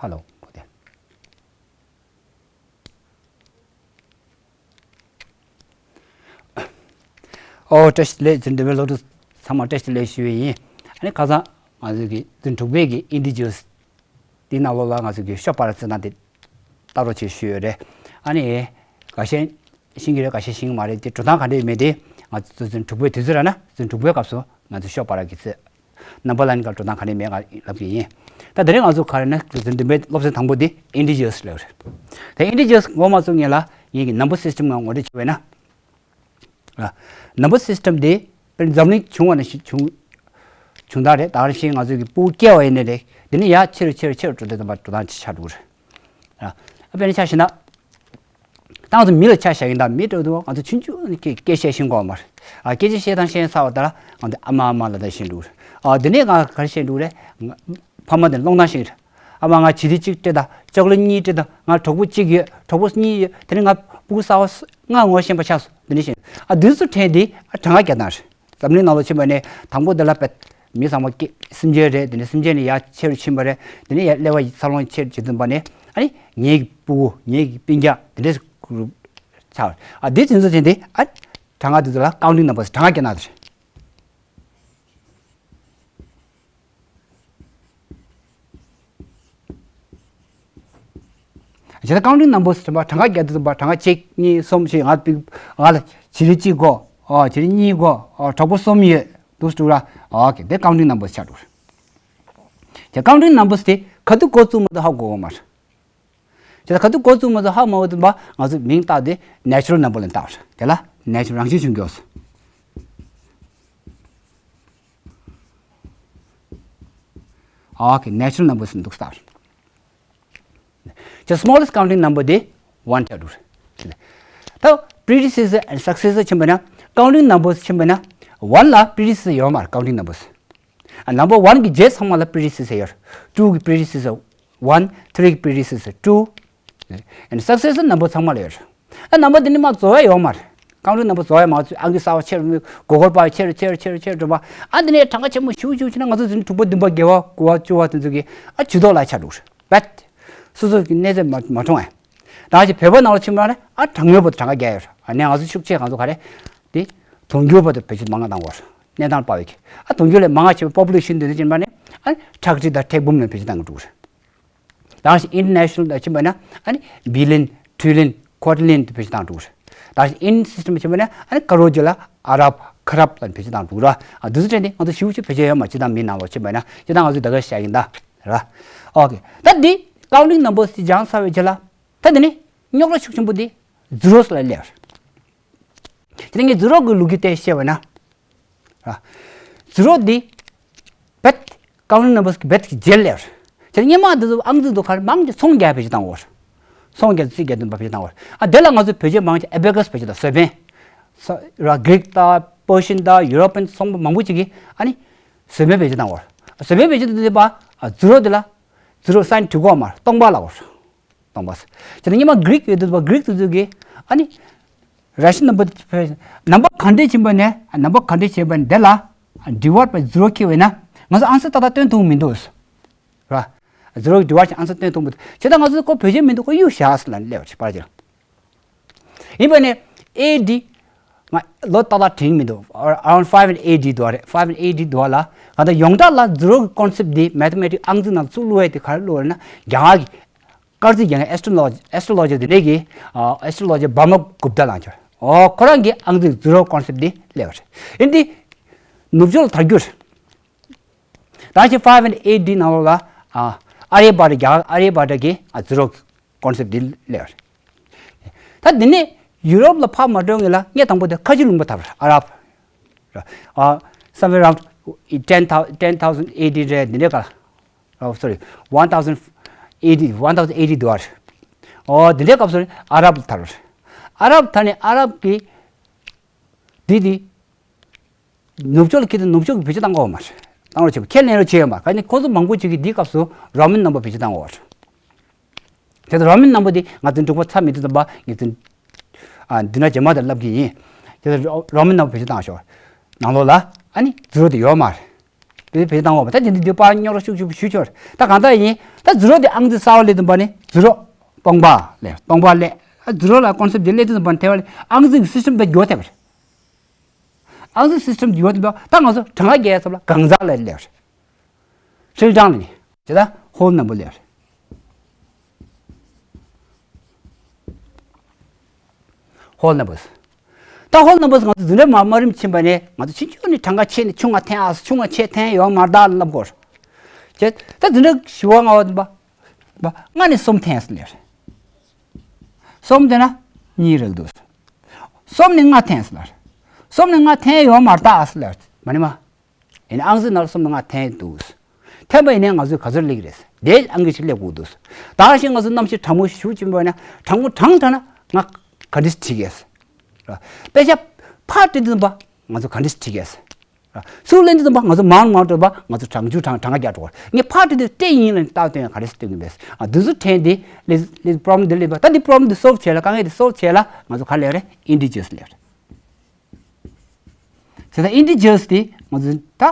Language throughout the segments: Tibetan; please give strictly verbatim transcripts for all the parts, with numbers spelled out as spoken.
ཧ་ལོ། གོ་བདེ། ཨོ། བཀྲ་ཤིས་བདེ་ལེགས། འཛིན་གྲྭ་པའི་སློབ་ཕྲུག་ཚང་མ་བཀྲ་ཤིས་བདེ་ལེགས་ཞུ་ཡི་ཡིན། ཨ་ནི་ཁ་སང་ང་ཚོའི་གི་འཛིན་དྲུག་པའི་གི་ཨིན་ཊི་ཇར་དེའི་ནང་ལོགས་ལ་ང་ཚོའི་གི་ཤོ་པ་ར་རྩི་སྟངས་དེ་ལྟ་རོགས་བྱེད་ཞུས་ཡོད་རེད། ཨ་ནི་དགའ་ཤས་ཤེས་ཀྱི་རེད། དགའ་ཤས་ཤེས་ཀྱི་མ་རེད། དེ་འགྲོ་སྟངས་ག་འདྲ་ཡོད་མེད་དེ་ང་ཚོ་འཛིན་དྲུག་པའི་དུས་ཚོད་ར་ན། འཛིན་དྲུག་པའི་སྐབས་སུ་ང་ཚོ་ཤོ་པ་ར་གི་རྩི། ནམ་བར་ལ་ནི་ག་འགྲོ་སྟངས་ག་ནས་མེད་ང་ལབ་ཀྱི་ཡིན། ད་དེ་རིང་ང་ཚོ་ག་རེ་ན་འཛིན་དྲུག་པའི་སློབ་ཚན་དང་པོ་དེ་ཨིན་ཊི་ཇར་ལབ་རེད། དེ་ཨིན་ཊི་ཇར་འགོ་མ་ཚུགས་སྔོན་ལ་ངེད་ཀྱི་ནམ་བར་སི་སི་ཊམ་ངོ་སྤྲོད་བྱས་པ་ཡིན་ན། ནམ་བར་སི་སི་ཊམ་དེ་དཔེར་ན་འཛམ་གླིང་བྱུང་བ་ནས་བྱུང་བྱུང་སྟངས་རེད། ད་ག་ནང་བཞིན་ང་ཚོའི་གི་ཕྲུ་གུ་སྐྱེ་བ་ཡིན་ནའི་རེད། དེ་ནས་ཡར་ཆེ་རུ་ཆེ་རུ་ཆེ་རུ་འགྲོ་དུས་ཙམ་པ་འགྲོ་སྟངས་ཆགས་འགྲོ་གི་རེད། དཔེར་ན་ཆ་བཞག་ན། ད་ང་ཚོ་མི་ལ་ཆ་བཞག་ཡིན་ད། མི་འདྲ་བོ་འདུག་ང་ཚོ་ཆུང་ཆུང་ནས་སྐད་སྐད་བཤད་ཤེས་ཀྱི་ཡོད་མ་རེད། ཨ། སྐད་ཆ་བཤད་སྟངས་ཤེས་ཚར་བ་ད་ང་ཚོ་ཨ་མ་ཨ་མ་ལབ་སྟངས་ཤེས་འགྲོ་གི་རེད། ཨ། དེ་ནས་ང་ག་རེ་བཤད་འགྲོ་གི་རེད། ང་ཕ་མ་དེ་སློང་སྟངས་ཤེས་ཀྱི་རེད། ཨ་མ། ང་བྱི་ལི་གཅིག་སྤྲད་དང་། ཅོག་ལེ་གཉིས་སྤྲད་དང་། ང་གྲོགས་པོ་གཅིག་ཡོད། གྲོགས་པོ་གཉིས་ཡོད། དེ་ནས་ང་ཕྲུ་གུ་གསར་པ་ལྔ་ངོ་ཤེས་པ་ཆགས་སོང་། དེ་ནས་ཤེས། ཨ། དུས་སུ་ཕྲན་དེ། ཨ། གྲངས་ཀ་རྒྱག་སྟངས་རེད། འཛམ་གླིང་ནང་ལ་ཕྱིན་པ་ནས་དང་པོ་དེ་ལ་བེད། མི་ཚང་མ་སྐྱེ་སེམས་ཅན་རེད། དེ་ནས་སེམས་ཅན་ནས་ཡར་ཆེ་རུ་ཕྱིན་པ་རེད། དེ་ནས་ཡར་ཀླད་པ་འཚར་ལོངས་ཆེ་རུ་བྱེད་ཙམ་པ་ནས། ཨ་ནི་ངེད་ཀྱི་ཕྲུ་གུ། ངེད་ཀྱི་སྤུན་ཀྱག་དེ་འདྲས་གུ་རུབ་ཆགས་པ་རེད། ཨ། དེ་དུས་ཚོད་དེ་འདི། ཨ། གྲངས་ཀ་དེ་ཚོ་ལ་ཀའུན་ཊིང་ནམ་བར་སི། གྲངས་ཀ་རྒྱག་སྟངས་དེ་རེད། བྱས་ཙང་ཀའུན་ཊིང་ནམ་བར་སི་ཟེར་བ་གྲངས་ཀ་རྒྱག་དུས་ཙམ་པ། གྲངས་ཀ་གཅིག་གཉིས་གསུམ་ཞེས་ང་ང་ལ་བྱི་ལི་གཅིག་དགོས། ཨ། བྱི་ལི་གཉིས་དགོས། ཨ། གྲོགས་པོ་གསུམ་ཡོད། འདུག་སེ་འདུག་ར། ཨོ་ཁེ། དེ་ཀའུན་ཊིང་ནམ་བར་སི་ཆགས་འགྲོ་གི་རེད། བྱས་ཙང་ཀའུན་ཊིང་ནམ་བར་སི་དེ་ག་དུས་འགོ་བཙུགས་མ་བཙུགས་ཧ་གོ་གི་མ་རེད། བྱས་ཙང་ག་དུས་འགོ་བཙུགས་མ་བཙུགས་ཧ་མ་གོ་དུས་ཙམ་པ་ང་ཚོ་མིང་བཏགས་དེ་ནེ་ཅུ་རལ་ནམ་བར་སི་ལབ་བཏགས་པ་རེད། དེ་ལ་ནེ་ཅུ་རལ། རང་བཞིན་བྱུང་རྒྱུ། ཨོ་ཁེ། ནེ་ཅུ་རལ་ནམ་བར་སི་འདུག་སེ་བཏགས་པ་རེད། བྱས་ཙང་smallest counting number དེ་ཝན་ཆགས་འགྲོ་གི་རེད། ད་predecessor and successor ཕྱིན་པ་ན། ཀའུན་ཊིང་ནམ་བར་སི་ཕྱིན་པ་ན། ཝན་ལ་predecessor ཡོད་མ་རེད། ཀའུན་ཊིང་ནམ་བར་སི། ཨ། ནམ་བར་ཝན་གྱི་རྗེས་ཚང་མ་ལ་predecessor ཡོད་རེད། ཊུ་གི་predecessor ཝན། ཐི་རི་གི་predecessor ཊུ། and successor ནམ་བར་ཚང་མ་ལ་ཡོད་རེད། ཨ། ནམ་བར་དེ་ནི་མར་རྫོགས་ཡ་ཡོད་མ་རེད། ཀའུན་ཊིང་ནམ་བར་རྫོགས་ཡ་མ་རེད། ཨང་ཀི་གསར་པ་ཆེ་རུ། མགོ་སྐོར་པ་ཆེ་རུ་ཆེ་རུ་ཆེ་རུ་ཆེ་རུ་འགྲོ་བ། ཨ། དེ་ནས་གྲངས་ཀ་ཆེན་པོ་ཞེ་པོ་ཞེ་པོ་ཕྱིན་ན་ང་ཚོ་འཛིན་དྲུག་པ། བདུན་པ། བརྒྱད་པ། དགུ་པ། བཅུ་པ་དེ་ཚོ་གི། ཨ། ཇུས་གཏོགས་ལ་ཆགས་འགྲོ་གི་རེད། བེད། སོ་སོ་གི་གནས་ཚད་མ་མ་གྲོངས་ཡ། ད་ཅི་བོད་པ་ནང་ལ་ཕྱིན་པ་ན། ཨ། གྲངས་ཉུང་བར་དུ་གྲངས་ཀ་རྒྱག་ཡ་ཡོད་རེད། ཨ་ནི་ང་ཚོ་ཤུགས་ཆེ་ང་ཚོ་ག་རེ། དེ་དུང་ཕྱུར་བར་དུ་བེད་སྤྱོད་མང་ང་བཏང་དགོས་རེད། གནས་སྟངས་དཔག་པའི་གི། ཨ། དུང་ཕྱུར་ལས་མང་ང་ཆེ་བའི་པོ་པུ་ལེ་ཤན་དེ་ཚོ་ཕྱིན་པ་ན། ཨ། ཁྲག་ཁྲིག་དང་ཁྲག་འབུམ་ལ་བེད་སྤྱོད་བཏང་གི་འགྲོ་གི་རེད། ད་ཨིན་ཊར་ནེ་ཤ་ནལ་ལ་ཕྱིན་པ་ན། ཨ་ནི་བི་ལི་ཡོན། ཊི་རི་ལི་ཡོན། ཀོ་ཊི་ལི་ཡོན་དུ་བེད་སྤྱོད་བཏང་འགྲོ་གི་རེད། ད་ཨིན་ཌི་ཡན་སི་ཊམ་ཕྱིན་པ་ན། ཨ་ནི་ཀ་རོ་ཇི་ལ་ཨ་རབ། ཁ་རབ་ལ་བེད་སྤྱོད་བཏང་འགྲོ་གི་རེད། ཨ། དེ་ཚོ་དྲན་ཏེ་ང་ཚོ་ཞིབ་ཞིབ་བེད་སྤྱོད་ཡོད་མ་རེད། སྤྱིར་བཏང་མིའི་ནང་ལོགས་ཕྱིན་པ་ན། སྤྱིར་བཏང་ང་ཚོས་ད་ག་བཤད་ཡིན་ད་ར། ཨོ་ཁེ། ད་འདི་ཀའུན་ཊིང་ནམ་བར་སི་སྦྱངས་ཚར་བའི་རྗེས་ལ། ད་འདི་ནི་རྙོག་དྲ་ཤུགས་ཆེན་པོ་འདི་ཛི་རོ་སི་ལ་སླེབས་པ་རེད། དེ་ནས་ངས་ཛི་རོ་གི་ལོ་རྒྱུས་དེ་བཤད་པ་ན། ར། ཛི་རོ་འདི་བེད་ཀའུན་ཊིང་ནམ་བར་སི་གི་བེད་ཀྱི་རྗེས་ལ་སླེབས་པ་རེད། བྱས་ཙང་སྔོན་མ་འདི་ཚོ་ཨང་རྩིས་འདི་ཚོ་ག་རེ་མང་ཆེ་ཚོང་རྒྱག་བེད་སྤྱོད་བཏང་བ་རེད། ཚོང་རྒྱག་རྩིས་རྒྱག་དུས་ཙམ་པ་བེད་སྤྱོད་བཏང་བ་རེད། ཨ། དེ་ལ་ང་ཚོས་བེད་སྤྱོད་མང་ཆེ་ཨ་བེ་ཀ་སི་བེད་སྤྱོད་དང་། བཟོ་དཔོན། ས་ར། གྷི་རིག་དང་པར་ཤི་ཡན་དང་ཡུ་རོ་པི་ཡན་ཚོང་པ་མང་པོ་ཅིག་གིས། ཨ་ནི་བཟོ་དཔོན་བེད་སྤྱོད་བཏང་བ་རེད། བཟོ་དཔོན་བེད་སྤྱོད་བཏང་དུས་ཙམ་པ། ཨ། ཛི་རོ་འདི་ལ། ཛི་རོ་སའིན་འབྲི་དགོས་མ་རེད། སྟོང་པ་ལབ་པ་རེད། སྟོང་པ་ཟེར། བྱས་ཙང་སྔོན་མ་གྷི་རིག་ཡོད་དུས་ཙམ་པ། གྷི་རིག་དེ་ཚོ་གིས། ཨ་ནི་རེ་ཤི་ནམ་བར་སི། ནམ་བར་ག་འདྲས་ཕྱིན་པ་ནས། ནམ་བར་ག་འདྲས་ཕྱིན་པ་ནས་དེ་ལ་ཌི་ཝའིཌ་བྷའི་ཛི་རོ་འཁྱེར་བ་ཡིན་ན། ང་ཚོ་ཨང་རྩིས་ཏག་ཏག་སྟོན་ཐུབ་མི་འདུག་ར། ཛི་རོ་གི་ཌི་ཝའིཌ་བྱས་ཨང་རྩིས་སྟོན་ཐུབ་མི་འདུག་བྱས་ཙང་ང་ཚོས་ཁོ་བེད་སྤྱོད་མི་འདུག་ཁོ་གཡུག་བཞག་ཟེར་ལབ་ལབ་པ་རེད། ཕར་ཕྱིན། ཡིན་པ་ནས་ཨེ་ཌི། ང་ལོ་ཏག་ཏག་དྲན་གྱི་མི་འདུག around five hundred A D དུ་བ་རེད། five hundred A D དུ་བ་ལ། ང་ད་ཡོངས་གྲགས་ལ་ཛི་རོ་གི་ཀོན་སེབ་འདི་མེ་ཐི་མེ་ཊིག་ཨང་རྩིས་ནང་ཚུར་བླུགས་ཡས་དེ་ག་རེ་བླུགས་པ་རེད་ན། རྒྱ་གར་གྱི་སྐར་རྩིས་རྒྱག་མཁན། ཨེ་སི་ཊོ་ལོ་ཇི། ཨེ་སི་ཊོ་ལོ་ཇི་དེ་འདྲས་ཀྱི། ཨ། ཨེ་སི་ཊོ་ལོ་ཇི་བར་མ་གུབ་ཏ་ལགས་ཀྱིས། ཨོ། ཁོ་རང་གིས་ཨང་རྩིས་ཛི་རོ་ཀོན་སེབ་འདི་སླེབས་པ་རེད། ཡིན་དེ་ནུབ་ཕྱོགས་ལ་དར་རྒྱུ་རེད། ད་ཕྱིན་five hundred A D ནང་ལོགས་ལ། ཨ། ཨ་རི་བྷ་ཊ། རྒྱ་གར་ཨ་རི་བྷ་ཊ་གིས། ཨ། ཛི་རོ་ཀོན་སེབ་འདི་སླེབས་པ་རེད། ད་འདི་ནས་ཡུ་རོབ་ལ་ཕར་མ་འགྲོ་སྔོན་ལ་ངས་དང་པོ་དེ་ཁ་ཆུ་ལུང་པ་འཐབ་ར། ཨ་རབ། ཨ། somewhere around ten thousand, ten thousand A D རེད། འདི་འདྲའི་སྐབས་ལ། ཨོ། sorry, one thousand A D, one thousand A D དུ་བ་རེད། ཨོ། འདི་འདྲའི་སྐབས་སུ་ཨ་རབ་ལ་འཐབ་ར། ཨ་རབ་འཐབ་ནས་ཨ་རབ་ཀྱི་འདི་དེ། ནུབ་ཕྱོགས་ལ་ཁྱེར་དུས་ནུབ་ཕྱོགས་ཀྱིས་བེད་སྤྱོད་བཏང་གི་ཡོད་མ་རེད། བཏང་རོགས་བྱེད་པ། ཁས་ལེན་རོགས་བྱས་ཡོད་མ་རེད། ག་ནི་ཁོ་ཚོ་མང་པོ་ཅིག་གིས་འདིའི་སྐབས་སུ་རོ་མན་ནམ་བར་བེད་སྤྱོད་བཏང་གི་ཡོད་རེད། དེ་ཚོ་རོ་མན་ནམ་བར་འདི་ང་ཚོའི་འབྲུག་པ་ཚར་མེད་དུས་ཙམ་པ་ངེད་ཚོ། ཨ། འདི་ན་རྗེས་མ་དེ་ལབ་ཀྱི་ཡིན། དེ་ཚོ་རོ་མན་ནམ་བར་བེད་སྤྱོད་བཏང་ཤོག་ནང་ལོགས་ལ་ཨ་ནི་ཛི་རོ་དེ་ཡོད་མ་རེད། བེད་བེད་བཏང་བ་ད་དེ་འདི་འདི་པར་རྙོག་དྲ་ཤུགས་ཆེ་པོ་ཞུ་ཆོག་རེད། ད་གང་ལྟར་ཡིན་ད་ཛི་རོ་དེ་ཨང་རྩིས་གསར་པ་སླེབས་དུས་པ་ནི་ཛི་རོ་སྟོང་པ་ལས་སྟོང་པ་ལས་ཛི་རོ་ལ་ཀོན་སེབ་དེ་སླེབས་དུས་པ་ནི་དེ་བ་ལས་ཨང་རྩིས་ཀྱི་སི་སི་ཊམ་དེ་འགྱུར་བ་ཐེབས་པ་རེད། ཨང་རྩིས་སི་སི་ཊམ་འགྱུར་བ་ཐེབས་པ་ད་ང་ཚོ་གྲངས་ཀ་རྒྱག་ཡ་ཚབ་ལ་གང་ཟག་ལ་སླེབས་པ་རེད། ཧྲིལ་གྲངས་ལ་ནི་ཇི་ལྟར་ཧོལ་ནམ་བར་སླེབས་པ་རེད། ཧོལ་ནམ་བར། ད་ཧོལ་ནམ་བར་ང་ཚོ་འཛིན་གྲྭ་མ་མ་རིམ་ཕྱིན་པ་ནས་ང་ཚོ་ཕྱིན་ཆད་ནས་གྲངས་ཀ་ཆེ་ནས་ཆུང་བ་འཐེན་ཨ་ཆུང་བ་ཆེ་འཐེན་ཡོད་མ་རེད་ད་ལབ་དགོས། ཅེས་ད་འཛིན་གྲྭ་བཞི་པ་ལྔ་པ་བདུན་པ་ལྔ་ནས་གསུམ་འཐེན་ཟེར་ལབ་རེད། གསུམ་འཐེན་ན་གཉིས་རེད་འདུག་གསུམ་ནས་ལྔ་འཐེན་ཟེར་ལབ་རེད། གསུམ་ནས་ལྔ་འཐེན་ཡོད་མ་རེད་ད་ཟེར་ལབ་རེད་མ་ནི་མ། ཡིན་ན་ཨང་རྩིས་ནང་ལ་གསུམ་དང་ལྔ་འཐེན་འདུག་འཐེན་པ་ཡིན་ནའི་ང་ཚོས་ག་ཚོད་སླེབས་ཀྱི་རེད། དེ་ཨང་ཀི་ཞིག་སླེབས་དགོས་འདུག་ད་ག་ཞིག་ང་ཚོ་གནམ་གཤིས་གྲང་མོ་ཞེ་པོ་ཅིག་ཡིན་པ་ཡིན་ན་གྲང་མོ་གྲང་དྲགས་ན་ང་ག་འདྲས་བྲིས་ཀྱི་རེད། དཔེ་ཆ་ཕར་བྲིས་དུས་ཙམ་པ་ང་ཚོ་ག་འདྲས་བྲིས་ཀྱི་རེད། ཚུར་ལེན་དུས་ཙམ་པ་ང་ཚོ་མང་མང་སྤྲོད་པ་ང་ཚོ་གྲང་ཆུ་གྲང་གྲང་ག་རྒྱག་འགྲོ་བར་ངས་ཕར་བྲིས་དུས་སྤྲད་ཡིན་ལ་རྟགས་སྟོན་ག་རེ་སྟོན་གྱི་མེད། ཨ་འདི་ཚོ་དྲན་དེ་ལས་ལས་པྲོབ་ལེམ་འདི་སླེབས་པ་ད་འདི་པྲོབ་ལེམ་འདི་སོལབ་བྱས་ལ་དཀའ་ངལ་འདི་སོལབ་བྱས་ལ་ང་ཚོ་ག་སླེབས་རེད་ཨིན་ཊི་ཇར་སླེབས་རེད། བྱས་ཙང་ཨིན་ཊི་ཇར་དེ་ང་ཚོ་ད་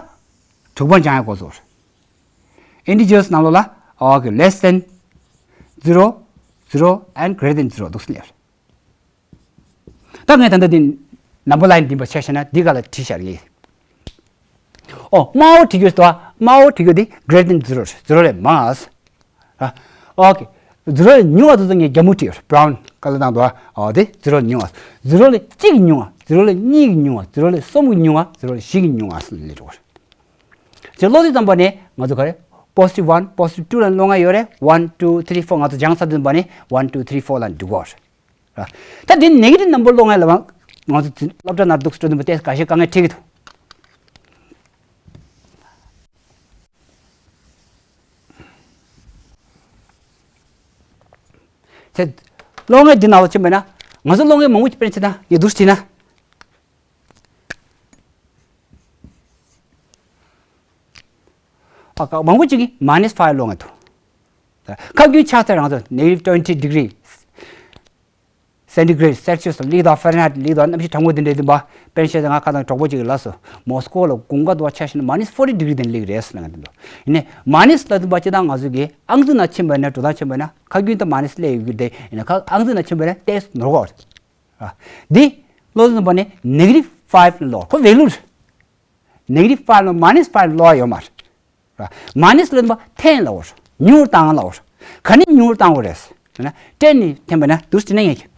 དྲུག་པ་སྦྱང་ཡག་གོ་ཚོར། ཨིན་ཊི་ཇར་ནང་ལོགས་ལ་okay less than zero, zero and greater than zero འདུག་སེ་ལབ། ད་ངས་ད་ལྟ་འདི་ནམ་བར་ལའིན་འདི་པར་ཆ་བཞག་ན་འདི་ག་ལ་བྲིས་བཞག་རེད། ཨོ་དམར་པོ་བྲིས་རྒྱུ་དང་དམར་པོ་བྲིས་རྒྱུ་འདི་greater than zero རེད། ཛི་རོ་ལས་མང་བ། ཨ། ཨོ་ཁེ། ཛི་རོ་ལས་ཉུང་བ་དེ་ཚོ་ངས་རྒྱ་སྨུག་བྲིས་ཡོད། བྷ་རའུན་ཀ་ལར་བཏང་འདུག་ཨ། ཨོ་དེ་ཛི་རོ་ལས་ཉུང་བ། ཛི་རོ་ལས་གཅིག་གིས་ཉུང་བ། ཛི་རོ་ལས་གཉིས་ཀྱིས་ཉུང་བ། ཛི་རོ་ལས་གསུམ་གྱིས་ཉུང་བ། ཛི་རོ་ལས་བཞི་གིས་ཉུང་བ་ཟེར་ལབ་འགྲོ་གི་རེད། ཅེས་ཀློག་དུས་ཙམ་པ་ནས་ང་ཚོ་ག་རེ། positive one, positive two ལ་ཀློག་མཁན་ཡོད་རེད། one, two, three, four ང་ཚོ་སྦྱངས་ཚར་དུས་ཙམ་པ་ནས་one, two, three, four ལ་འགྲོ་གི་རེད། ད་འདི་negative number ཀློག་མཁན་ལ་ང་ཚོ་སློབ་གྲྭ་ནང་འདུག་སེ་འགྲོ་དུས་ཙམ་པ་ཏོག་ཙམ་འགའ་ཤས་དཀའ་ངལ་འཕྲད་ཀྱི་འདུག་ཚེ། ཀློག་མཁན་འདི་ནང་ལ་ཕྱིན་པ་ན་ང་ཚོ་ཀློག་མཁན་མང་པོ་ཅིག་དཔེར་ན་ཆ་བཞག་ན་ངས་འདུག་སེ་བྲིས་ན། ཨ་ཁ་མང་པོ་ཅིག་གིས་minus five ཀློག་མཁན་འདུག་ཁ་རྒྱུན་ཆགས་ཚར་རང་ཚོ་negative twenty degree centigrade, Celsius ལབ་དང་Fahrenheit ལབ་དང་གནམ་གཤིས་གྲང་མོ་འདི་འདྲ་ཡིན་པ། དཔེར་བཤད་ན་ང་ཁ་སང་གྲོགས་པོ་ཅིག་གིས་ལབ་སོང་། མོ་སི་ཀོ་ལ་དགུན་ཁ་དུ་བ་ཆ་བཞག་ན་minus forty degree དེ་འདྲ་སླེབས་ཀྱི་རེད་ཟེར་ལབ་མཁན་འདུག་ཡིན་ནའི་minus ལབ་དུས་ཙམ་པ་སྤྱིར་བཏང་ང་ཚོ་གི་ཨང་རྩིས་ནང་ཕྱིན་པ་ན་འགྲོ་སྟངས་ཕྱིན་པ་ན་ཁ་རྒྱུན་ད་minus སླེབས་ཡོད་ཀྱི་རེད། ཡིན་ན་ཁ་ཨང་རྩིས་ནང་ཕྱིན་པ་ན་ཏོག་ཙམ་ནོར་གྱི་རེད། འདི་ཀློག་དུས་ཙམ་པ་ནས་negative five ལ་ཀློག་ཁོ་value རེད། negative five ལ་minus five ཀློག་ཡོད་མ་རེད། minus ལབ་དུས་ཙམ་པ་འཐེན་ལབ་པ་རེད། ཉུང་བཏང་ལབ་པ་རེད། ག་ནས་ཉུང་བཏང་དགོས་རེད་ཟེར་ན་ten ནས་འཐེན་པ་ན་འདུག་སེ་བྲིས་ན་ངེས་ཀྱི།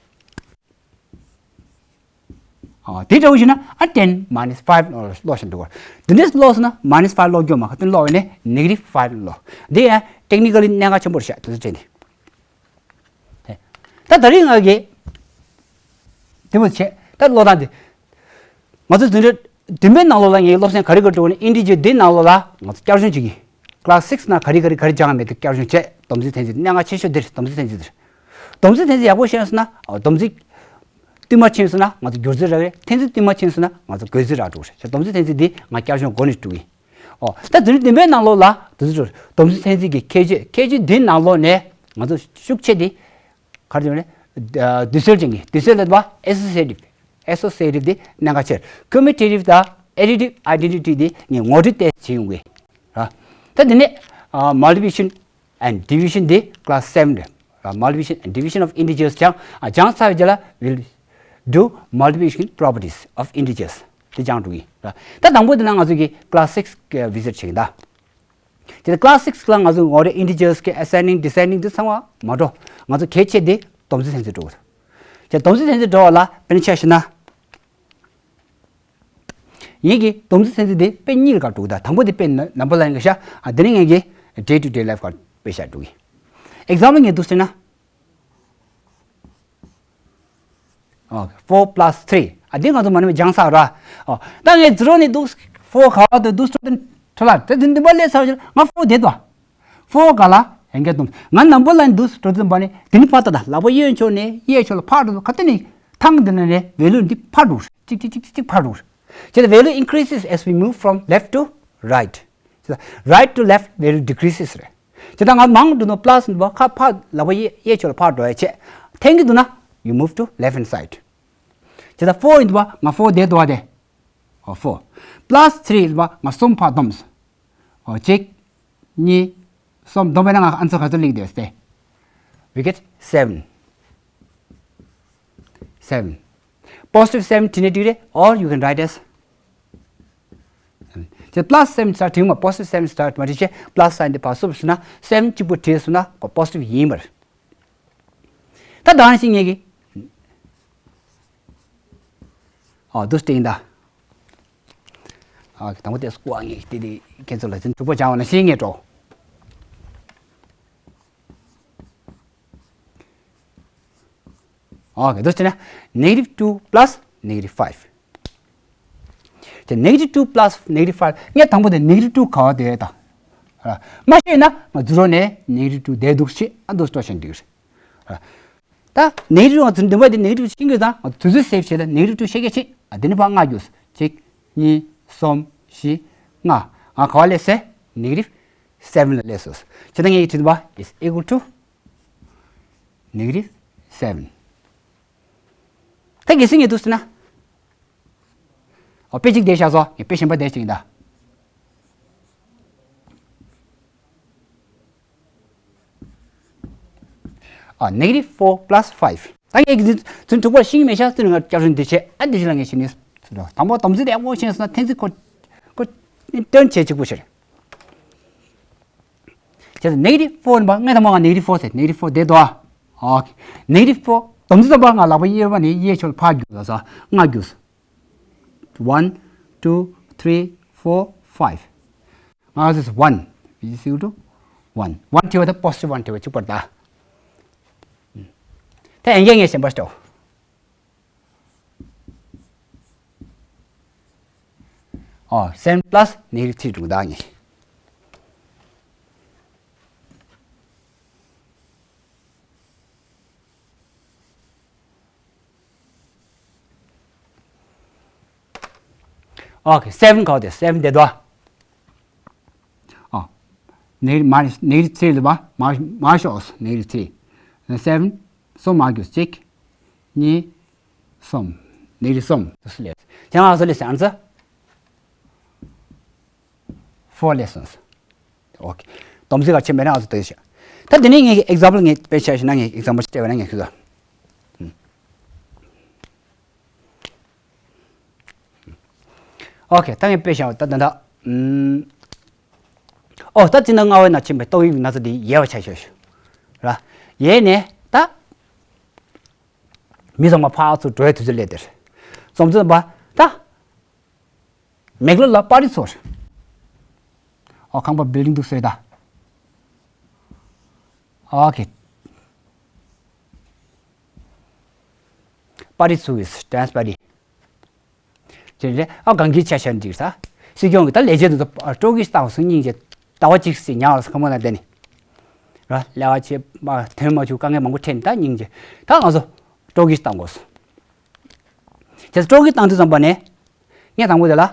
ཨ་དེ་འདྲ་བོ་ཞིག་ན་ཨ་ten minus five ཀློག་བཞིན་འདུག་ག་འདི་འདྲས་ཀློག་སོང་ན་minus five ཀློག་རྒྱུ་མ་ཁ་དེ་ཀློག་བས་ནས་negative five ཀློག་འདི་ཡང་technically གནད་འགག་ཆེན་པོ་རེད་ཤག་དེ་ཚོ་བྲིས་ནས། ད་ད་རིང་ང་གིས་དེ་མོ་བྱས་ད་ཀློག་སྟངས་དེ། ང་ཚོ་འཛིན་གྲྭ་བདུན་པའི་ནང་ལོགས་ལ་ངའི་སློབ་ཚན་ག་རེ་ག་རེ་འགྲོ་གི་ནི་ཨིན་ཊི་ཇར་འདི་ནང་ལོགས་ལ་ང་ཚོ་བསྐྱར་སྦྱོང་བྱེད་ཀྱི། class six ནང་ག་རེ་ག་རེ་ག་རེ་སྦྱངས་མེད་དེ་བསྐྱར་སྦྱོང་བྱས། སྡོམ་རྩིས་འཐེན་རྩིས་གནད་འགག་ཆེ་ཤོས་འདི་རེད། སྡོམ་རྩིས་འཐེན་རྩིས་རེད། སྡོམ་རྩིས་འཐེན་རྩིས་ཡག་པོ་ཤེས་སོང་ན་སྡོམ་རྩིས་བསྟུད་མར་ཕྱིན་སོང་ན་ང་ཚོ་སྒྱུར་རྩིས་རག་གི་རེད། འཐེན་རྩིས་བསྟུད་མར་ཕྱིན་སོང་ན་ང་ཚོ་བགོད་རྩིས་རག་འགྲོ་གི་རེད། སྡོམ་རྩིས་འཐེན་རྩིས་འདི་ང་བསྐྱར་སྦྱོང་འགོ་ནས་འགྲོ་གི། ཨོ་ད་འཛིན་གྲྭ་བདུན་པའི་ནང་ལོགས་ལ་འདི་ཚོ་སྡོམ་རྩིས་འཐེན་རྩིས་ཀྱི་ཁྱད་ཆོས་ཁྱད་ཆོས་འདི་ནང་ལོགས་ནས་ང་ཚོ་ཤུགས་ཆེ་འདི། ག་རེ་ཟེར་ན། དུས་ཚོད་ཅན་གྱི་དུས་ཚོད་ལ་བ་associative associative དེ་གནད་འགག་ཆེ། commutative དང་additive identity དེ་ངས་ངོ་སྤྲོད་ཏོག་ཙམ་བྱེད་ཡོང་གི། ར། ད་དེ་ནས་multiplication and division དེ་class seven རེད། ར། multiplication and division of integers སྦྱང་ཨ་སྦྱངས་ཚར་བའི་རྗེས་ལ་we'll do multiplication properties of integers དེ་སྦྱང་འགྲོ་གི། ར། ད་དང་པོ་དེ་ན་ང་ཚོ་གི་class six གི་visit བྱེད་ཀྱི་ད། དེ་ནས་class six ལ་ང་ཚོ་ངོ་རེ་integers གི་ascending descending དེ་ཚང་མ་མ་འགྲོ། ང་ཚོ་གལ་ཆེ་དེ་སྡོམ་རྩིས་འཐེན་རྩིས་འགྲོ་གི་རེད། ཅེས་སྡོམ་རྩིས་འཐེན་རྩིས་འགྲོ་བ་ལ་དཔེར་ན་ཆ་བཞག་ན། ངེད་ཀྱི་སྡོམ་རྩིས་འཐེན་རྩིས་དེ་དཔེ་གཉིས་ལ་བཀར་འགྲོ་གི། ད་དང་པོ་དེ་དཔེ་ནམ་བར་ལའིན་ག་ཤ་ཨ་དེ་ནས་ངེད་ཀྱི་day to day life ག་དཔེ་བཞག་འགྲོ་གི། example ངས་འདུག་ཟེར་ན། ཨོ། four plus three ཨ་འདི་ང་ཚོ་མ་ནི་སྦྱངས་ཚར་ར། ཨོ། ད་ངས་zero ནས་འདུག four ག་བ་དུ་འདུག་སྤྲོད་དེ་འཕྲོ་ལ་ད་འདི་འདི་པ་ལས་ཚར་ཞིག་ང་four བསྡད་དོ། four ག་ལ་ཡན་གྱ་སྡོམ་ང་ནམ་བར་ལའིན་འདུག་སྤྲོད་དེ་འབའ་ནི་འདི་ནི་ཕར་ད་ད་ལག་པ་གཡས་ཕྱོགས་ནས་གཡས་ཕྱོགས་ལ་ཕར་འགྲོ་ག་དེ་ནི་ཐང་འདི་ན་ནས་value འདི་ཕར་འགྲོ་གཅིག་གཅིག་གཅིག་གཅིག་ཕར་འགྲོ། ཅེས་value increases as we move from left to right. Right to left value decreases རེད། ཇི་ལྟར་ང་མང་དུ་ནོ་plus འདུག་པ་ཁ་ཕ་ལ་བ་ཡེ་ཡེ་ཆོ་ལ་ཕར་འགྲོ་ཡ་ཆེ། འཐེན་གྱི་འདུག་ན་you move to left hand side. ཇི་ལྟར་four འདུག་པ་ང་four དེ་འདུག་པ་དེ། ཨོ་four plus three འདུག་པ་ང་གསུམ་ཕར་བསྡོམས། ཨོ་གཅིག་གཉིས། གསུམ། བསྡོམས་པས་ན་ང་ཨན་སར་ག་ཚོད་སླེབས་ཀྱི་འདུག་ཟེར་ཏེ། We get seven. Seven. Positive seven བྲིས་ནས་འགྲིག་རེད། Or you can write as དེ་plus seven star བྲིས་མ། Positive seven star མ་བྲིས་བྱས་plus sign དེ་ཕར་བསུབས་སོང་ན་seven གཅིག་པུ་བྲིས་སོང་ན་ཁོ་positive ཡིན་པ་རེད། ད་ད་ནང་བཞིན་ངེད་ཀྱིས། ཨོ་འདུག་སྟེང་ད། ཨ་དང་པོ་དེ་སྐུ་ཨ་ངེད་ཀྱིས་དེ་དེ་ཁྱེད་ཚོ་ལ་ཚན་དྲུག་པོ་སྦྱང་བ་ནང་བཞིན་ངེད་འགྲོ། ཨོ་ཁེ། འདུག་སྟེ་ན་negative two plus negative five. དེ་negative two plus negative five ངས་དང་པོ་དེ་negative two ག་བ་དེ་ད། མ་ཤེས་ན་ང་ཛི་རོ་ནས་negative two དེ་འདུག་ཤེས་ཨ་འདུག་སྤྲོ་ཤེས་འདུག་ད་negative two ང་ཚོ་འདུན་པ་དེ་negative two ཤེས་ཀྱི་ཙང་དུས་ཚོད་save བྱས་ལ་negative two ཤེས་ཀྱི་ཆེ། ཨ་དེ་ནི་ཕར་ལྔ་རྒྱུགས། གཅིག་གཉིས། གསུམ། བཞི། ལྔ། ང་ག་བ་སླེབས་སོང་། negative seven ལ་སླེབས་སོང་། བྱས་ཙང་ངའི་དྲི་བ་is equal to negative seven. ད་གལ་སྲིད་ངས་འདུག་ཟེར་ན། ཨོ་དཔེ་གཅིག་བསྡད་བཞག་སོང་། ངས་དཔེ་གཞན་པ་བསྡད་ཅིག་ཡིན་ད། ཨ་negative four plus five. ད་ངས་ཀྱི་ཚུན་དྲུག་པར་ཤིང་མེ་ཤ་ཚུན་ང་སྐྱབས་རིན་འདི་བྱས། ཨ་འདི་བྱས་ལ་ངས་ཤི་ནས་དང་པོ་དམ་ཚིག་དེ་ཨ་ངོ་ཤེས་སོང་ན་ཐེན་ཚིག་ཁོ་ཁོ་སྟོན་བྱེད་གཅིག་པུ་ཤར། བྱས་ཙང་negative four ནི་པ་ངས་དང་པོ་ང་negative four ཟེར། negative four བསྡད་དོ། ཨ་negative four དམ་ཚིག་དང་པོ་ང་ལག་པ་གཡས་པ་ནས་གཡས་ཕྱོགས་ལ་ཕར་རྒྱུགས་ལ་ས་ལྔ་རྒྱུགས། One, two, three, four, five. ང་ཚོས་one is equal to one. One བྲིས་པ་དང་positive one བྲིས་པ་གཅིག་པར་གདའ། ད་ཡན་གྱི་ངས་གཞན་པ་སྤྲོ། ཨོ་seven plus negative three འགྲུག་གདའ་ངས། ཨོ་ཁེ། seven ག་བ་དེ་seven བསྡད་དོ། ཨོ་negative minus negative three ལ་བ་མ་མ་ཤོག negative three seven གསུམ་མ་རྒྱུགས། གཅིག་གཉིས། གསུམ། negative གསུམ། དུ་སུ་ལས་ཁྱེད་ང་སུ་ལས་སེམས་ཙ། four lessons. Okay. དམ་ཚིག་ག་ཆེན་པོ་ན་ང་ཚོ་དེ་ཤ། ད་དེ་ནས་ངས་example ངས་དཔེ་ཆ་ཞིག་ན་ངས་example ཞིག་སྤྲད་པ་ན་ངས་ཁྱོད་ཚོ། Okay. ད་ངས་དཔེ་ཞིག་ད་ད་ད། ཨོ་ད་དེ་ན་ལྔ་བའི་ན་ཆེན་པོའི་ཏོག་དབྱིབས་ན་ཚ་དེ་ཡལ་བ་ཆ་ཤོས་ཤོ། ར། ཡལ་ནས་ད། མི་ཚང་མ་ཕར་ཚུར་འགྲོ་བའི་དུས་ཚོད་སླེབས་དེར། རྩོམ་ཚོད་པ་ད། མེག་ལོ་ལ་པར་རིས་ཚོར། ཨོ་ཁང་པ་building འདུག་ཟེར་ད། ཨོ་ཁེ། པར་རིས་ཚུགས་ཡིས་dance party། དེ་རེད་ཨ་གང་གི་ཆ་ཤར་འདིར་ས། སྲིད་སྐྱོང་གི་ད་ལས་བྱེད་དུ་སྤྲོ་གི་བཏང་སོང་སྙིང་རྗེ། ཟླ་བ་གཅིག་སྲིད་ཉག་ལ་ཁ་མོ་ན་བསྡད་ནི། ར་ལས་ཀ་བྱེད་མ་ཐོན་མ་བཅུག་དཀའ་ངལ་མང་པོ་འཕྲད་ནི་ད་སྙིང་རྗེ། ད་ང་ཚོ་སྤྲོ་གི་བཏང་དགོས་སོང་། དེ་སྤྲོ་གི་བཏང་དུས་ཙམ་པ་ནས། ངས་དང་པོ་དེ་ལ།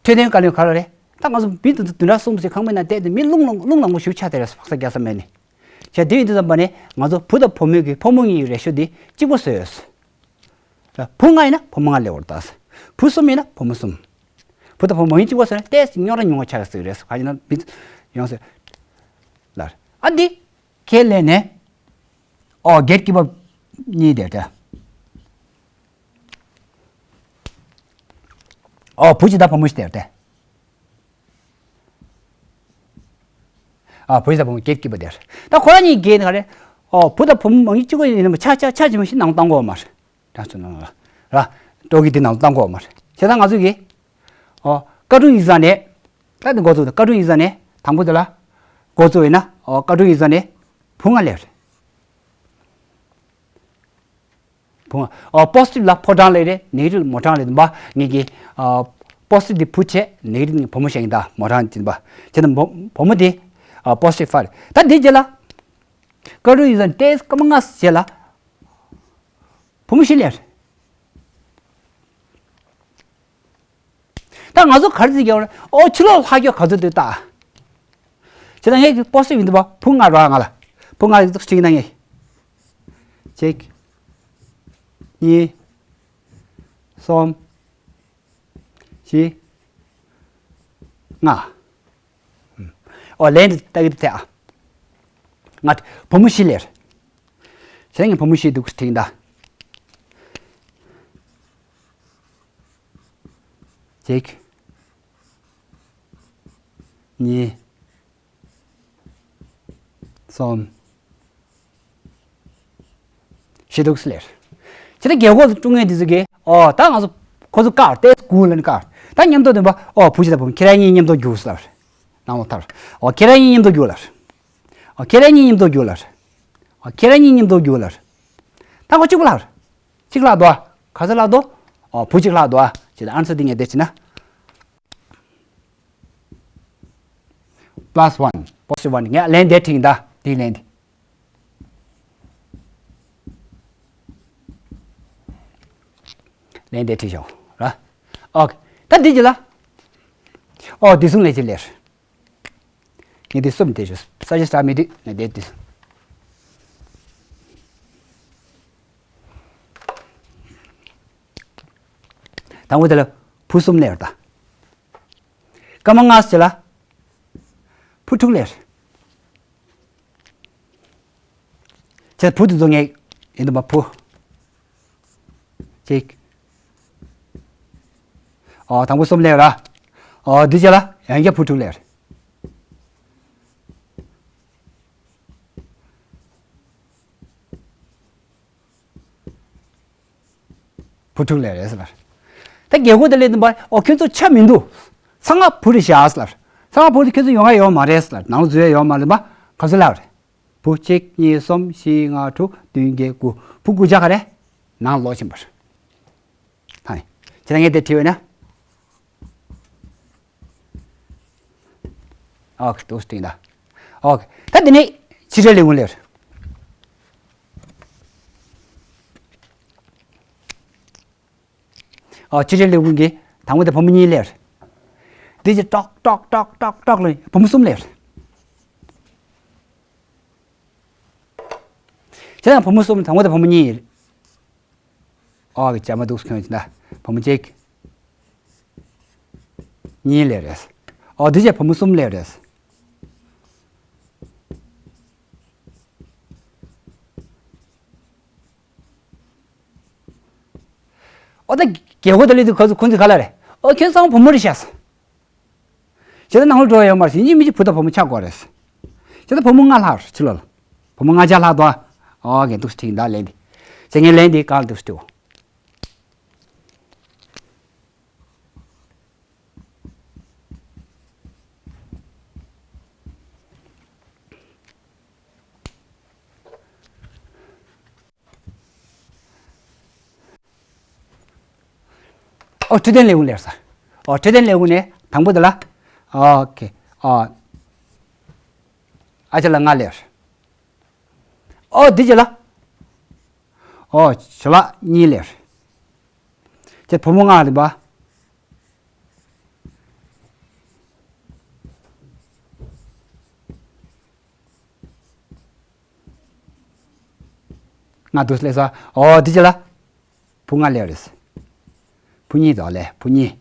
འཕྲོད་བསྟེན་བཀའ་བློན་ག་རེ་རེད། ད་ང་ཚོ་མི་དུ་དུ་དུ་འདྲ་གསུམ་ཞིག་ཁང་པའི་ནང་བསྡད་དེ་མི་རླུང་ལངས་རླུང་ལངས་པོ་ཞིག་ཆགས་དེ་རེད་ཕག་ས་རྒྱག་ས་མེད་ནི། བྱས་དེ་ཡིན་དུས་ཙམ་པ་ནས་ང་ཚོ་བུ་དང་བུ་མོའི་གི་ཕོ་མོ་གཉིས་རེ་ཞུ་དེ་གཅིག་པོ་བཟོས་ཡོད། བུ་ལྔ་ཡིན་ན་བུ་མོ་ལྔ་སླེབས་པར་གདའ། བུ་གསུམ་ཡིན་ན་བུ་མོ་གསུམ། བུ་དང་བུ་མོ་གཉིས་གཅིག་པོ་བཟོས་ན་ཏོག་ཙམ་རྙོག་དྲ་ཉུང་བ་ཆགས་ཟེར་རེད། ག་ཡིན་ན་མི་ཡོང་ཟེར། ལར་ཨ་འདི་ཁས་ལེན་ནས་ཨོ་གེ་ཊི་ཀི་པར་གཉིས་དེར་དེ། ཨོ་བུ་གཅིག་དང་བུ་མོ་གཅིག་དེར་དེ། ཨ་བུ་གཅིག་དང་བུ་མོ་གེ་ཊི་ཀི་པར་དེར། ད་ཁོ་རང་གཉིས་གེ་ཊི་ནི་ག་རེད། ཨོ་བུ་དང་བུ་མོ་མང་གཅིག་གོ་ཡིན་ན་ཆ་ཆ་ཆ་ཅི་མ་ཤི་ནང་བཏང་གོ་མ་རེད། རང་ཚོ་ནང་ལ་ར་སྤྲོ་གི་དེ་ནང་བཏང་གོ་མ་རེད། བྱས་ཙང་ང་ཚོ་གིས་ཨོ་བཀའ་དྲུང་ཡིག་ཚང་ནས་ད་དེ་འགོ་བཙུགས་ད་བཀའ་དྲུང་ཡིག་ཚང་ནས་དང་པོ་དེ་ལ་འགོ་བཙུགས་ཡིན་ན་ཨོ་བཀའ་དྲུང་ཡིག་ཚང་ནས་བུ་ལྔ་སླེབས་རེད། བུ་ལྔ། ཨོ་positive ལ་ཕོ་གྲངས་ལས་རེད། negative ལ་མོ་གྲངས་ལས་རེད་པ། ངེད་ཀྱི་ཨ་positive དེ་བུ་བྱས། negative ནི་བུ་མོ་བྱས་ཡིན་ད་མོ་གྲངས་ཡིན་པ། བྱས་ན་བུ་བུ་མོ་དེ་ཨ་positive five ད་དེ་རྗེས་ལ་བཀའ་དྲུང་ཡིག་ཚང་ཏོག་ཙམ་སྐར་མ་ལྔ་རྗེས་ལ་བུ་མོ་བཞི་སླེབས། ད་ང་ཚོ་ག་རེ་ཟེར་གྱི་ཡོད་རེད། ཨོ་ཕྱི་ལོགས་ལྷག་རྒྱུ་ག་ཚོད་འདུག་ལྟ། བྱས་ཙང་ངས་ཀྱི་positive ཡིན་འདུག་པ། བུ་ལྔ་རོགས་ང་ལ། བུ་ལྔ་ཡིན་འདུག་ཅིག་ཡིན་ན་ངས། གཅིག་གཉིས། གསུམ། བཞི། ལྔ། ཨོ་ལན་དེ་ལྟ་གི་དེ་ཨ། ང་བུ་མོ་བཞི་ལེར། བྱས་ངས་བུ་མོ་བཞི་འདུག་ཁྲིད་ད། གཅིག་གཉིས། གསུམ། བཞི་འདུག་སེ་ལེར། ཁྱེད་རང་རྒས་འཁོགས་སུ་ཀྲུང་ངེ་འདི་ཚོ་གིས་ཨོ་ད་ང་ཚོ་ཁོ་ཚོ་བཀག་ཏེ་སྒུག་ལ་ནི་བཀག་ད་མཉམ་དུ་འདོན་པ་ཨོ་བུ་གཅིག་དང་བུ་མོ་ཁྱེད་རང་གཉིས་མཉམ་དུ་རྒྱུགས་ལ། ནང་ལ་ཐར། ཨོ་ཁྱེད་རང་གཉིས་མཉམ་དུ་རྒྱུགས་ལ། ཨོ་ཁྱེད་རང་གཉིས་མཉམ་དུ་རྒྱུགས་ལ། ཨོ་ཁྱེད་རང་གཉིས་མཉམ་དུ་རྒྱུགས་ལ། ད་ཁོ་གཅིག་པུ་ལ། གཅིག་ལ་འདུག་ག་ཚོད་ལ་འདུག་ཨོ་བུ་གཅིག་ལ་འདུག་ཨ་ཅེ་ཨན་སར་འདི་ངས་འདེད་བྱེད་ན། Plus one, positive one. ངས་ལན་འདེད་ཁྲིད་ཡིན་ད། དེའི་ལན་འདེད། ལན་འདེད་ཁྲིད་ཤོག་ར། ཨོ་ཁེ། ད་འདི་ཅི་ལ། ཨོ་འདི་གསུམ་ལས་ཅི་ལེར། ངས་འདི་གསུམ་འདེད་ཤོག་ས་ཆ་སྟག་མི་འདི་ངས་འདེད་འདི། དང་པོ་དེ་ལ་བུ་གསུམ་ལེར་ད། སྐར་མ་ལྔ་ཙམ་ལ། བུ་དྲུག་ལེར། བྱས་བུ་དེ་ཚོ་ངས་ཡིན་དུ་མ་བུ། གཅིག་ཨོ་དང་པོ་གསུམ་ལེར་ར། ཨོ་འདི་བྱས་ལ་ཡང་བསྐྱར་བུ་དྲུག་ལེར། བུ་དྲུག་ལེར་རེད་ཟེར་ལ། ད་རྒས་འཁོགས་དེ་ལས་དུ་མ་ཨོ་ཁྱོད་ཚོ་ཆ་མི་འདུག་ཚང་མ་བུ་རེད་བཞག་ཟེར་ལ། ཚང་མ་བུ་རེད་ཁྱོད་ཚོ་ཡོང་ང་ཡོང་མ་རེད་ཟེར་ལ་ནང་ལ་འཛུལ་ཡ་ཡོང་མ་རེད་པ། ག་ཚོད་ལབ་རེད། བུ་གཅིག་གཉིས་གསུམ་བཞི་ལྔ་དྲུག་བདུན་བརྒྱད་དགུ་བུ་དགུ་བརྒྱ་ག་རེ། ནང་ལོག་ཕྱིན་པ་རེད། ད་ནི་ཁྱེད་རང་ངས་དེ་བྲིས་ཡོད་ན། ཨོ་ཁེ་འདུག་སེ་ད། ཨོ་ཁེ། ད་འདི་ནས་ཕྱི་འབྲེལ་ལས་ཁུངས་ལེར། ཨོ་ཕྱི་འབྲེལ་ལས་ཁུངས་ཀྱིས་དང་པོ་དེ་བུ་མོ་གཉིས་ལེར། འདི་ཅི་ཏོག་ཏོག་ཏོག་ཏོག་ཏོག་ལ་བུ་མོ་གསུམ་ལེར། བྱས་ན་བུ་མོ་གསུམ་དང་པོ་དེ་བུ་མོ་གཉིས། ཨོ་གི་བྱ་མ་འདུག་ཁྱོད་ཀྱི་ན་བུ་མོ་གཅིག་གཉིས་ལེར་རེད། ཨོ་འདི་བྱས་བུ་མོ་གསུམ་ལེར་རེད། ཨོ་ད་རྒས་འཁོགས་དེ་ལས་དུ་ཁོ་ཚོ་ཁོང་ཚོ་ག་ལ་རེད། ཨོ་ཁྱོད་ཚང་བུ་མོ་རེད་ཤག་བྱས་ད་ནང་ལ་འགྲོ་ཡ་ཡོད་མ་རེད་ཡིན་གཅིག་མིན་གཅིག་བུ་དང་བུ་མོ་ཆགས་དགོས་རེད། བྱས་ད་བུ་མོ་ལྔ་ལྷག་རེད་ཕྱི་ལོགས་ལ། བུ་མོ་ལྔ་བརྒྱ་ལྷག་འདུག་ཨ། ཨོ་ངས་འདུག་སེ་ཁྲིད་ཡིན་ད་ལན་འདི། བྱས་ངས་ལན་འདི་གང་ལ་འདུག་སེ་ཁྲིད་འོ། ཨོ་འཕྲོད་བསྟེན་ལས་ཁུངས་ལེར་ས། ཨོ་འཕྲོད་བསྟེན་ལས་ཁུངས་ནས་དང་པོ་དེ་ལ། ཨོ་ཁེ། ཨོ། ཨ་ཅེ་ལ་ལྔ་ལེར། ཨོ་འདི་ཅི་ལ། ཨོ་ཞོ་ལགས་གཉིས་ལེར། ཁྱེད་བུ་མོ་ལྔ་རེད་པ། ལྔ་འདུག་ལེ་ས། ཨོ་འདི་ཅི་ལ། བུ་ལྔ་ལེར་རེད། བུ་གཉིས་དང་ལེ་བུ་གཉིས།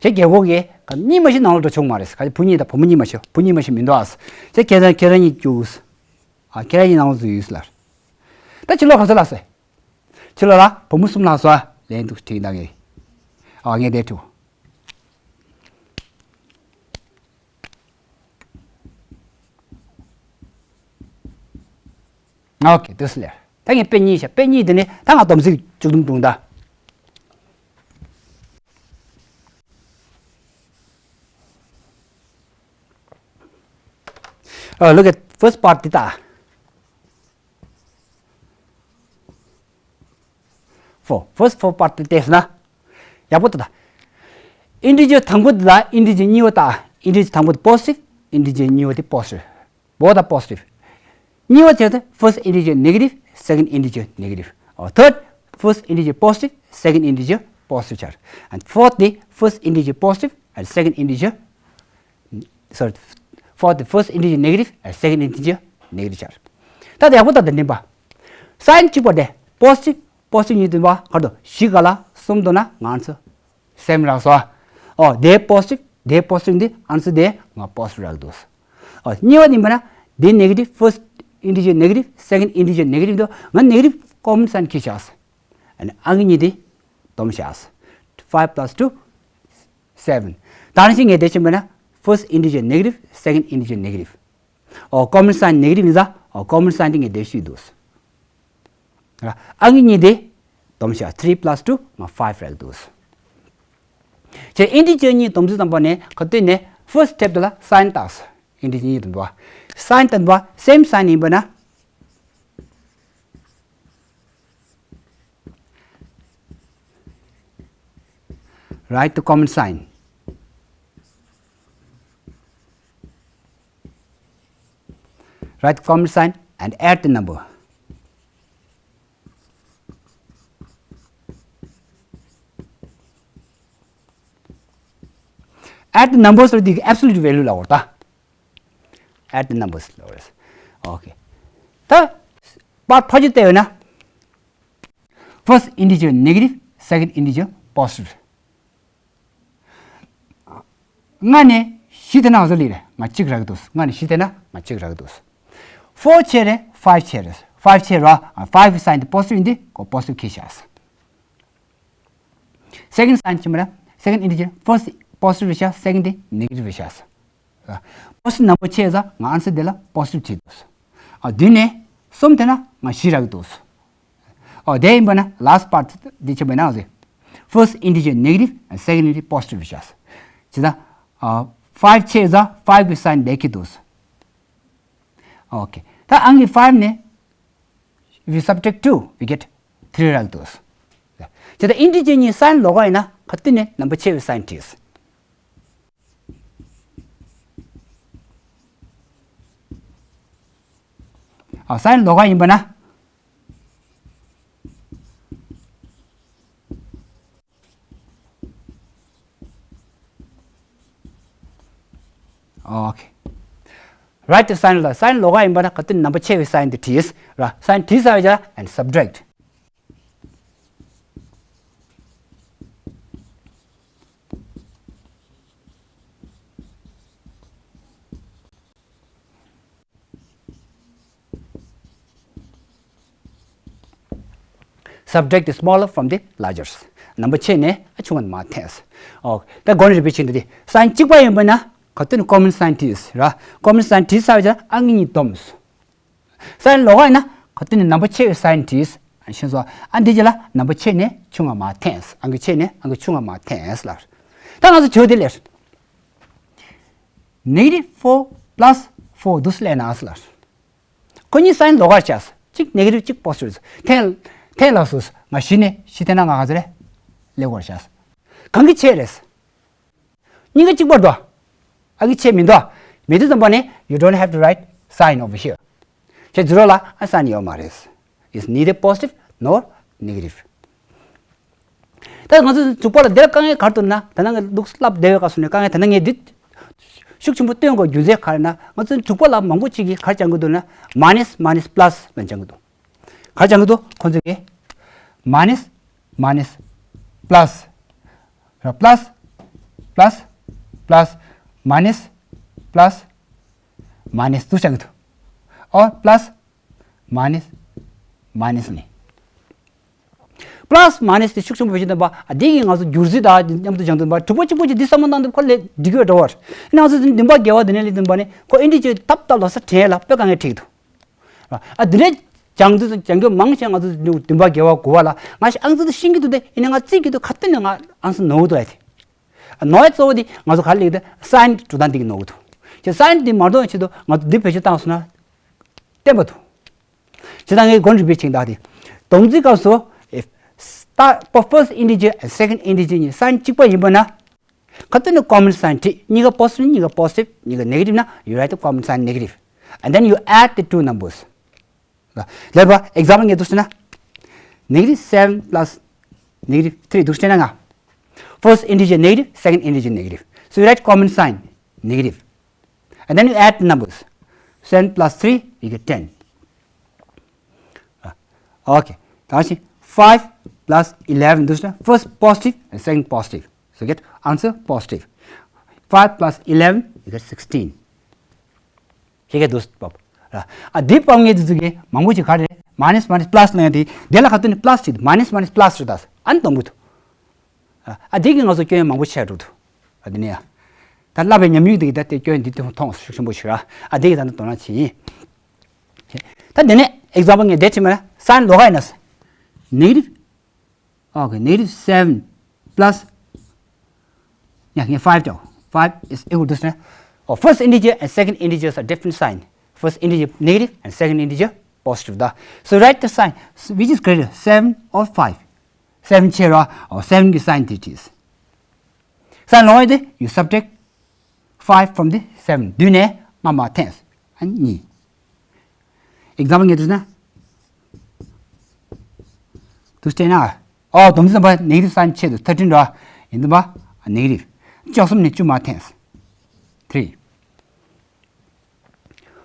ཁྱེད་རྒས་འཁོགས་ཀྱི་གཉིས་མ་ཤི་ནང་ལ་འགྲོ་ཆོག་མ་རེད་ཁ་བུ་གཉིས་དང་བུ་མོ་གཉིས་མ་ཤི་བུ་གཉིས་མ་ཤི་མི་འདུག་ཨ། ཁྱེད་ཁྱེད་རང་ཁྱེད་རང་གཉིས་རྒྱུགས། ཨ་ཁྱེད་རང་གཉིས་ནང་ལ་འཛུལ་ཡོད་ལ། ད་ཕྱི་ལོགས་ག་ཚོད་ལ་སོ། ཕྱི་ལོགས་ལ་བུ་མོ་གསུམ་ལ་སོ་ལན་འདུག་དྲིས་ད་ངས། ཨ་ངས་དེ་དྲིས། ཨོ་ཁེ་དུས་ལེར། ད་ངས་དཔེ་གཉིས་བྱ་དཔེ་གཉིས་དེ་ནི་ད་ང་སྡོམ་ཚིག་བཅུ་བདུན་བྱུང་ད། ཨ་look at first part འདི་ད། Four, first four part དེ་བལྟས་ན། ཡག་པོ་ལྟ་ད། Integer དང་པོ་དེ་དང་Integer གཉིས་པ་ལྟ། Integer དང་པོ་དེ་positive, Integer གཉིས་པ་དེ positive. Both are positive. གཉིས་པ་བྱས་ཏེ་first integer negative, second integer negative. Or third, first integer positive, second integer positive ཆགས། And fourth དེ་first integer positive and second integer sorry, for the first integer negative and second integer negative ཆགས། ད་ལྟ་ཡག་པོ་ལྟ་དེ་འདྲེན་པ། Sign གཅིག་པ་དེ་positive, positive གཉིས་བདུན་པ་ག་རེ་འདུག་བཞི་ག་ལ་གསུམ་འདུག་ན་ང་ཚོ་སེམས་རག་སོ། ཨོ་དེ་positive དེ་positive འདི་answer དེ་ང་positive རག་འདུག་ཨ་གཉིས་པ་འདི་ཡིན་པ་ན་དེ་negative, first integer negative, second integer negative འདུག་ང་negative common sign འཁྱེར་བཞག་ཨ་ནི་ཨང་ཀི་གཉིས་དེ་སྡོམ་བཞག five plus two, seven. ད་ནང་བཞིན་ངས་དེ་བྱས་པ་ན་first integer negative, second integer negative. ཨོ་common sign negative ཡིན་ཙང་ཨོ་common sign དེ་ངས་དེ་བཤུས་འདུག་ཨ་ཨང་ཀི་གཉིས་དེ་སྡོམ་བཞག three plus two ང་five རག་འདུག་བྱས་integer གཉིས་སྡོམ་ཚུལ་དང་པོ་ནས་ག་དུས་ནས་first step དེ་ལ་sign བཏགས། integer གཉིས་སྡོམ་པ། sign དང་པོ་same sign ཡིན་པ་ན། Write the common sign. Write the common sign and add the number. Add the numbers ལ་དེ་absolute value ལ་འོར་ད། Add the numbers ལ་འོར། Okay. ད་པར་ཕ་ཅི་བལྟས་ཡོད་ན། First integer negative, second integer positive. ལྔ་ནས་བཞི་དེ་ན་བཟོ་ལི་རེད་ང་གཅིག་རག་འདུག་ལྔ་ནས་བཞི་དེ་ན་ང་གཅིག་རག་འདུག four བྱས་རེད། five བྱས་རེད། five བྱས་ར། five གི་sign དེ་positive ཡིན་དེ་ཁོ་positive འཁྱེར་བཞག second sign ཅི་མ་ར། second integer first positive རེད་ཤག second དེ་negative རེད་ཤག positive number བྱས་ཙང་ང་answer དེ་ལ་positive བྱས་འདུག་ཨ་བདུན་ནས་གསུམ་དེ་ན་ང་བཞི་རག་འདུག་ཨོ་དེ་ཡིན་པ་ན་last part འདི་བྱས་པ་ན་ཟེར། First integer negative and second integer positive བཞག་ཇི་ལྟར་five བྱས་ཙང་five གི་sign འདི་ཁྱེར་འདུག Okay. ད་ཨང་ཀི་five ནས we subtract two, we get three རག་འདུག་ཇི་ལྟར་integer གཉིས་sign ལོགས་ཀ་ཡིན་ན་ག་དུས་ནས་number ཆེ་བའི་sign བྲིས། ཨ་sign ལོགས་ཀ་ཡིན་པ་ན། Okay. Write the sign ལ་sign ལོགས་ཀ་ཡིན་པ་ན་ག་དུས་number ཆེ་བའི་sign དེ་བྲིས་ར། sign བྲིས་ཚར་བའི་རྗེས་and subtract. Subtract the smaller from the larger. ནམ་བར་ཆེ་ནས་ཆུང་བ་མར་འཐེན། ཨོ། ད་གོང་ནས་རེ་བེད་བྱེད་འདི་དེ་sign གཅིག་པ་ཡིན་པ་ན་ག་དུས་ནས་common sign བྲིས་ར། common sign བྲིས་ཚར་བའི་རྗེས་ཨང་ཀི་གཉིས་སྡོམ། sign ལོགས་ཀ་ཡིན་ན་ག་དུས་ནས་ནམ་བར་ཆེ་བའི་sign བྲིས། ཤེས་སོང་། ཨ་འདི་རྗེས་ལ་ནམ་བར་ཆེ་ནས་ཆུང་བ་མར་འཐེན། ཨང་ཀི་ཆེ་ནས་ཨང་ཀི་ཆུང་བ་མར་འཐེན་ལ། ད་ང་ཚོ་བྱེད་དེ་ལས། negative four plus four འདུག་སེ་ལས་ན་ཨ་སི་ལ། ཁོ་གཉིས་sign ལོགས་ཀར་བྱས། གཅིག་negative གཅིག positive། འཐེན་འཐེན་ལ་སོ་ང་བཞི་ནས་བཞི་འཐེན་ན་ང་ག་ཚོད་རེད། ལེགས་པར་བྱས། གང་གི་ཆེ་རེད། གཉིས་ཀ་གཅིག་པར་འདུག་ཨ་གི་ཆེ་མི་འདུག་མི་འདུག་ཙམ་པ་ནི་you don't have to write sign over here. ཁྱེད་zero ལ་ཨ་sign ཡོད་མ་རེད། It's neither positive nor negative. ད་ང་ཚོ་དྲུག་པ་ལ་འདིར་དཀའ་ངལ་ག་རེ་འདུག་ན། ད་ནང་གི་ལུགས་ལབ་བསྡད་པའི་སྐབས་སུ་ནས་དཀའ་ངལ་ད་ནང་ངས་འདི་ཤུགས་ཆེན་པོ་སྟོན་དགོས་རྒྱུ་མཚན་ག་རེ་ན། ང་ཚོ་དྲུག་པ་ལ་མང་པོ་ཅིག་གིས་ག་རེ་སྦྱང་གི་འདུག་ན། minus minus plus ལ་སྦྱང་གི་འདུག་ག་རེ་སྦྱང་གི་འདུག་ཁོང་ཚོ་གིས་minus minus plus ར་plus plus plus minus plus minus དུ་སྦྱང་གི་འདུག་ཨོ་plus minus minus ནི། plus minus དེ་ཤུགས་ཆེན་པོ་བེད་སྤྱོད་བཏང་བ། ཨ་འདི་གིས་ང་ཚོ་སྒྱུར་རྩིས་དང་མཉམ་དུ་སྦྱང་དུས་པ་དྲུག་པ་གཅིག་པོ་གཅིག་འདི་བསམ་བློ་བཏང་དུས་ཁོ་ལས་འགྲིག་གི་འགྲོ་བར། ཨ་ནི་ང་ཚོ་བདུན་པ་བརྒྱད་པ་འདི་ནས་སླེབས་དུས་པ་ནི་ཁོ་ཨིན་ཌི་ཇི་ཐབས་ཐབས་ལ་ས་དྲན་ལ་དཔེ་དཀའ་ངལ་འཕྲད་ཀྱི་འདུག་ཨ་འདི་ནས་སྦྱང་དུས་སྦྱང་རྒྱུ་མང་ཆེ་ང་ཚོ་བདུན་པ་བརྒྱད་པ་དགུ་པ་ལ་ང་ཞིག་ཨང་ཙི་དུ་ཤེས་ཀྱི་འདུག་དེ་ཡིན་ན་ང་རྩིས་ཀྱི་འདུག་ག་དུས་ནས་ང་ཨང་ཙི་ནོར་གི་འདུག་ཨ་དེ། ནོར་བའི་གཙོ་བོ་དེ་ང་ཚོ་ག་རེ་ལས་ཀྱི་འདུག sign འགྲོ་སྟངས་འདི་གི་ནོར་གི་འདུག་ཅེས་sign འདི་མ་འདོན་ཆེད་དུ་ང་ཚོ་འདི་བེད་སྤྱོད་བཏང་སོང་ན་བརྟན་པ་འདུག་ཇི་ལྟར་ངས་གོང་རིམ་པའི་ཆིངས་བདག་དེ། སྡོམ་རྩིས་སྐབས་སུ་if start for first integer and second integer གཉིས་sign གཅིག་པ་ཡིན་པ་ན། ག་དུས་ནས་common sign བྲིས། གཉིས་ཀ་positive གཉིས་ཀ་positive གཉིས་ཀ negative ན་you write the common sign negative and then you add the two numbers. ལ་ལས་པ་example ངས་འདུག་ཟེར་ན། negative seven plus negative three འདུག་ཟེར་ན་ང་། first integer negative, second integer negative. So you write common sign negative. And then you add the numbers. Seven plus three, you get ten. Okay. ད་ཕྱིན་five plus eleven འདུག་ཟེར་ན། first positive and second positive. So get answer positive. five plus eleven equals sixteen. ཁྱེད་ཀྱིས་འདུག་སེ་ཕབ། ར། ཨ་འདི་ཕབ་མཁན་དེ་ཚོ་གི་མང་པོ་ཅིག་ག་རེ་རེད། མ་ནས་མ་ནས་པ་ལས་ལ་ཡང་དེ་དེ་ལ་ག་དུས་ནས་པ་ལས་བྱེད། མ་ནས་མ་ནས་པ་ལས་རེད་ད། ཨ་ནི་གཏོང་གི་འདུག་ཨ་འདི་གིས་ང་ཚོ་སྐྱོན་མང་པོ་ཆགས་འགྲོ་འདུག་ཨ་འདི་ནས་ཡ། ད་བསླབ་པའི་ཉམས་མྱོང་དེ་གིས་ད་དེ་སྐྱོན་འདི་དེ་མཐོང་ཤུགས་ཆེན་པོ་ཞིག་ར། ཨ་འདི་གིས་ད་ནི་དོ་སྣང་བྱེད་ཡིན། ད་དེ་ནས་example ངས་འདི་བྲིས་མ་ན་sign ལོགས་ཀ་ཡིན་ན། negative okay, negative seven plus, yeah, yeah, five though. Five is equal to, oh, first integer and second integers are different sign. First integer negative and second integer positive. Da. So write the sign which is greater, seven or five. Seven ཆེ་ར། oh, seven གི་sign དེ་བྲིས། sign ལོགས་ཀ་དེ་you subtract five from the seven. བདུན་ནས་ལྔ་མར་འཐེན། ཨ་གཉིས། example ངས་བྲིས་ན། དུ་སྤྲད་ན། ཨོ་སྡོམ་རྩིས་བར་negative sign ཆེད་དུ་thirteen ར། ཡིན་དུ་བ་negative བཅུ་གསུམ་ནས་བཅུ་མར་འཐེན། three.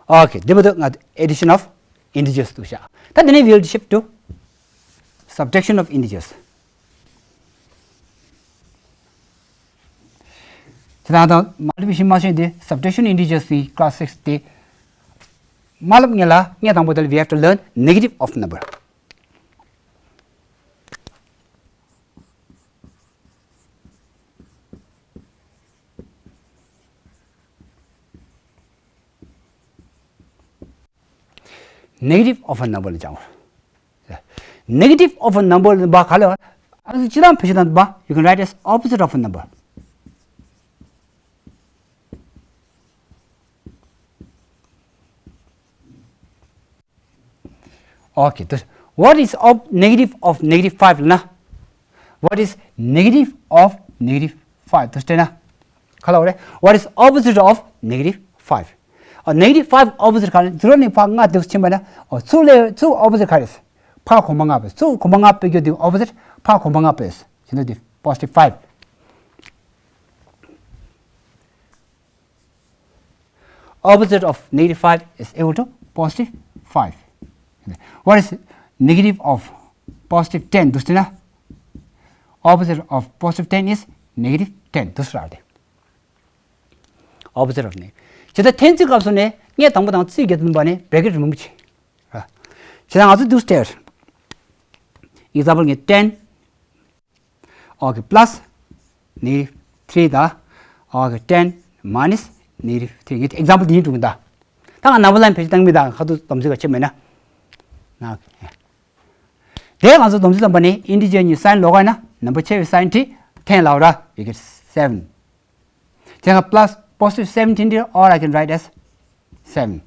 okay, འདི་བར་དུ་ང་addition of integers དུ་བཞག་ད་དེ་ནས་we'll shift to subtraction of integers. དེ་དང་དང་མ་ལུས་པའི་ཤིང་མ་ཤེས་དེ་subtraction integers དེ་class six དེ་མ་ལབ་ངེས་ལ་ངས་དང་པོ་དེ་ལ་we have to learn negative of number. negative of a number ལ་སྦྱང་བ། negative of a number ལ་ག་ལ་ཨ་ཅི་དང་ཕལ་ཆེར་དང་you can write as opposite of a number. okay, what is op negative of negative five ལ་ན། what is negative of negative five དུ་སྤྲད་ན། ག་ལ་འོ་རེད། what is opposite of negative five? ཨ་negative five opposite ག་རེ། zero ནས་ཕར་ལྔ་དུ་ཕྱིན་པ་ན། ཨོ་ཚུར་ལས་ཚུར་opposite ག་རེ། ཕར་གོང་མ་ལྔ་པས། ཚུར་གོང་མ་ལྔ་སྤེལ་རྒྱུ་དེ་opposite ཕར་གོང་མ་ལྔ་པས། ཞེ་ན་དེ་positive five. Opposite of negative five is equal to positive five. What is negative of positive ten? དུ་སྤྲད་ན། opposite of positive ten is negative ten. དུ་སྤྲད་དེ། opposite of negative. ཇི་ལྟར་ten རྩིས་སྐབས་སུ་ནས་ངས་དང་པོ་དང་རྩིས་བརྒྱད་དུ་བ་ནས་bracket remove བྱེད། ཇི་ལྟར་ང་ཚོ་དུ་སྤྲད། example ངས་ten okay, plus negative three དང་། okay, ten minus negative three. ངས་example འདི་ཡིན་འགྲོ་གི་ད། ད་ང་number line ཕལ་ཆེར་བཏང་མི་དང་ཁ་ཐུག་སྡོམ་རྩིས་ག་ཆེ་མེད་ན། དེ་ང་ཚོ་སྡོམ་རྩིས་བཏང་པ་ནི་integer གཉིས་sign ལོགས་ཀ་ན་number ཆེ་བའི་sign བྲིས་འཐེན་ལབ་ར། you get seven. དེ་ང་plus positive seventeen འདི་or I can write as seven.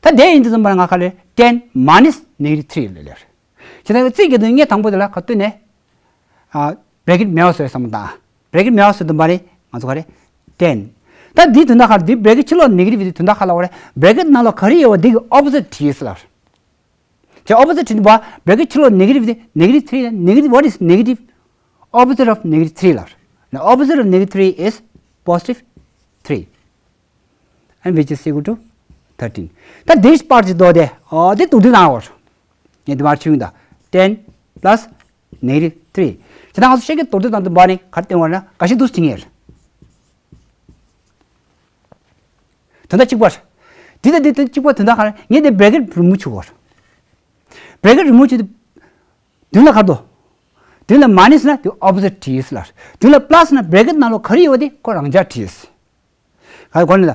ད་དེ་ཡིན་དུས་ཙམ་པ་ང་ཁ་ལས་ten minus negative three ལ་ལེར། ཇི་ལྟར་རྩིས་ཀྱི་དུས་ངས་དང་པོ་དེ་ལ་ག་དུས་ནས་ཨ་bracket མེད་པ་བཟོས་བསམ་བློ་བཏང་། bracket མེད་པ་བཟོས་དུས་པ་རེད་ང་ཚོ་ག་རེ། ten. ད་འདི་དོན་དག་ག་རེ། འདི་bracket ཕྱི་ལོགས་negative དེ་དོན་དག་ག་ལ་བ་རེད། bracket ནང་ལ་ག་རེ་ཡོད་པ་འདི་གི་opposite བྲིས་ལ། ཇ་opposite བྲིས་པ་bracket ཕྱི་ལོགས་negative དེ་negative three ལ། negative, what is negative? Opposite of negative three ལ། opposite of negative three is positive three. and which is equal to thirteen. ད་འདི་པར་གྱི་མདོ་དེ། ཨོ་དེ་དུག་དེ་ནང་བར། ངས་འདི་མར་ཆུང་ད། ten plus negative three. ཇི་ལྟར་ང་ཚོ་ཤེས་ཀྱི་དུག་དེ་དང་དུ་བ་ནི་ག་རེ་སྟོན་བ་ན་ག་ཤེད་དུ་ཅི་ངེར། དོན་དག་གཅིག་པར། འདི་དང་འདི་དོན་གཅིག་པར་དོན་དག་ག་རེ། ངས་འདི་bracket remove བྱུག་བར། bracket remove བྱུག་དེ། མདུན་ལ་ག་རེ་འདུག་མདུན་ལ་minus ན་དེ་opposite བྲིས་ལ། མདུན་ལ་plus ན་bracket ནང་ལོགས་ག་རེ་ཡོད་དེ་ཁོ་རང་འཇགས་བྲིས། ག་རེ་གོ་ནི་ལ།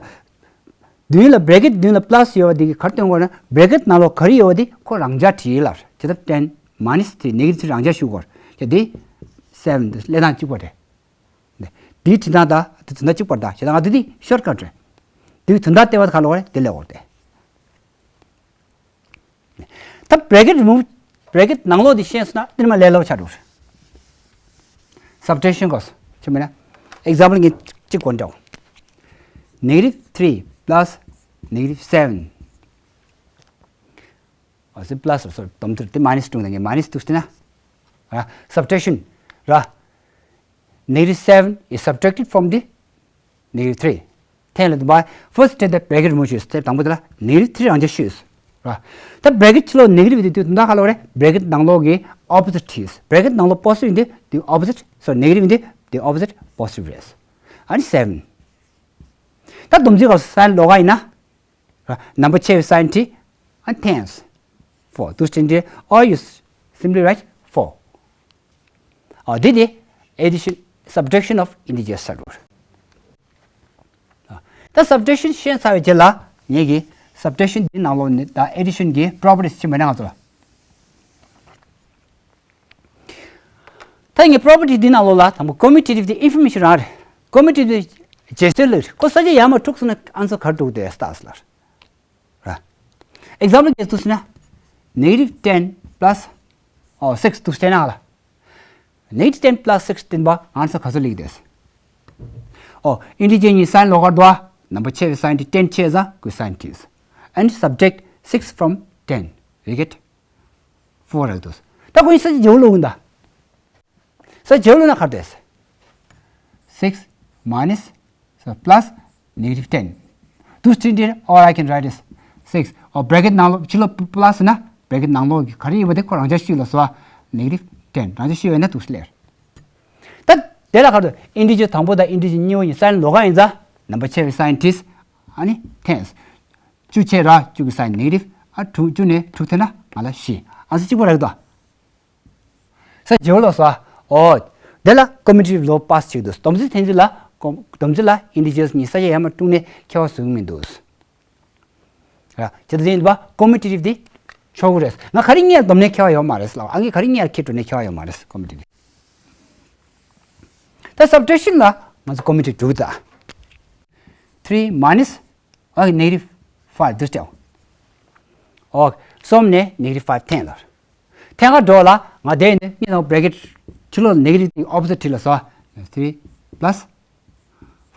མདུན་ལ་bracket མདུན་ལ་plus ཡོད་དེ་གི་ག་རེ་སྟོན་དགོས་ན་bracket ནང་ལོགས་ག་རེ་ཡོད་དེ་ཁོ་རང་འཇགས་བྲིས་ལ། ཇི་ལྟར་ten minus three negative three རང་འཇགས་ཞུ་དགོས། ཇ་དེ་seven དེ་ལས་སྟངས་གཅིག་པ་རེད། འདིའི་བྲིས་སྟངས་དང་དེ་དོན་དག་གཅིག་པར་དང་ཇི་ལྟར་ང་དེ་དེ་shortcut རེད། དེ་དོན་དག་ལྟེ་བ་ག་ལ་བ་རེད་དེ་ལས་འོར་ཏེ། ད་bracket remove bracket ནང་ལོགས་འདི་ཤེས་སོང་ན་དེ་ནི་མ་ལས་སླ་པོ་ཆགས་འགྲོ། subtraction སྐབས་སུ་ཆི་མེད་ན། example ངས་གཅིག་གོ་འདྲ། negative three plus negative seven. ཨ་སི་plus སོ་སོར་སྡོམ་ཚུལ་དེ་minus དྲུག་ནས་ངས་minus དྲུག་བསྟན་ན། ར་subtraction ར། negative seven is subtracted from the negative three. འཐེན་ལ་དུ་བ་first take the bracket remove ཞུས། དེ་དང་པོ་དེ་ལ་negative three རང་འཇགས་ཞུས། ར། ད་bracket ཕྱི་ལོགས་negative དེ་དུས་ད་ག་ལ་བ་རེད། bracket ནང་ལོགས་ཀྱི་opposite བྲིས། bracket ནང་ལོགས་positive ཡིན་དེ་དུས་opposite, sorry, negative ཡིན་དེ་ དེ་opposite positive རེད། ཨ་ནི་seven། ད་སྡོམ་རྩིས་སྐབས་སུ་sign ལོགས་ཀ་ཡིན་ན། ར། number ཆེ་བའི་sign དེ། ཨ་ནི་tens། four དུ་བསྟན་ཏེ། Or you simply write four། ཨ། འདི་དེ་addition, subtraction of integers ཟེར་བ། ད་subtraction ཤེས་ཚར་བའི་རྗེས་ལ་ངེད་ཀྱིས་subtraction འདི་ནང་ལོགས་ནས་ད་addition གྱི་properties ཆེན་པོ་ནང་ང་ཚོ་ལ། ད་ངས་property འདི་ནང་ལོགས་ལ་དང་པོ་commutative འདི་information རང་རེད། commutative འདི་རྗེས་སུ་ལ་རེད། ཁོ་ས་ཆ་ཡར་མར་འཁྲུགས་སོང་ན་answer ག་རེ་འགྲོ་གི་འདུག་ལྟ་ཟེར་ལ། ར། example གལ་སྲིད་ན་negative ten plus ཨོ་six དུ་བསྟན་ན་ལ། negative ten plus six བསྟན་པ་answer ག་ཚོད་ལེགས་དེས། ཨོ་integer གཉིས་sign ལོགས་ཀར་འདུག་ཨ། number ཆེ་བའི་sign དེ་ten ཆེ་ཙང་ཁོའི་sign དེས། and subtract six from ten you get four རག་འདུག་ད་ཁོ་ཡིན་ས་ཅི་བརྗེ་བོ་ལོག་གི་འདུག་ས་བརྗེ་བོ་ལོག་ན་ག་རེ་དེས། six minus so plus negative ten དུ་བསྟན་ཏེ། Or I can write is six ཨོ་bracket ནང་ལོགས་ཕྱི་ལོགས་plus ན་bracket ནང་ལོགས་ཀྱི་ག་རེ་ཡིན་པ་དེ་ཁོ་རང་འཇགས་ཤིག་ལ་སོ། negative ten རང་འཇགས་ཤིག་ཡོད་ན་འདུག་ལེར། ད་དེ་ལ་ག་རེ་འདུག integer དང་པོ་དང་integer གཉིས་པོ་གཉིས་sign ལོགས་ཀ་ཡིན་ཙང་number ཆེ་བའི་sign དེས། ཨ་ནི་tens བཅུ་ཆེ་ར་བཅུ་གི་sign negative ཨ་དྲུག་བཅུ་ནས་དྲུག་ཐེ་ན་ང་ལ་བཞི། answer གཅིག་པོ་རག་འདུག་ས་བརྗེ་བོ་ལོག་སོ། ཨོ། དེ་ལ་commutative ལོགས་pass བྱེད་ཀྱི་འདུག་སྡོམ་རྩིས་ཐེངས་གཅིག་ལ་སྡོམ་རྩིས་ལ་integers གཉིས་ས་ཆ་ཡར་མར་དཀྲུགས་ནས་ཁྱད་པར་བཟོ་གི་མི་འདུག་ར། བྱས་ཙང་ཡིན་པ་commutative འདི་ཆོག་གི་རེད། ང་ག་རེ་ངས་སྡོམ་ནས་ཁྱད་པར་ཡོད་མ་རེད་ལ། ཨ་ངས་ག་རེ་ངས་ཁྱེར་འགྲོ་ནས་ཁྱད་པར་ཡོད་མ་རེད་commutative འདི། ད་subtraction ལ་ང་ཚོ་commutative འགྲུབ་ད། three minus ཨོ་negative five འདུག་སྟེ། ཨོ་གསུམ་ནས་negative five ཐེངས་ལ། ཐེངས་ཁ་འགྲོ་ལ་ང་དེ་ནི་གཉིས་དང་bracket ཕྱི་ལོགས་negative དེ་opposite བྲིས་ལ་སོ། three plus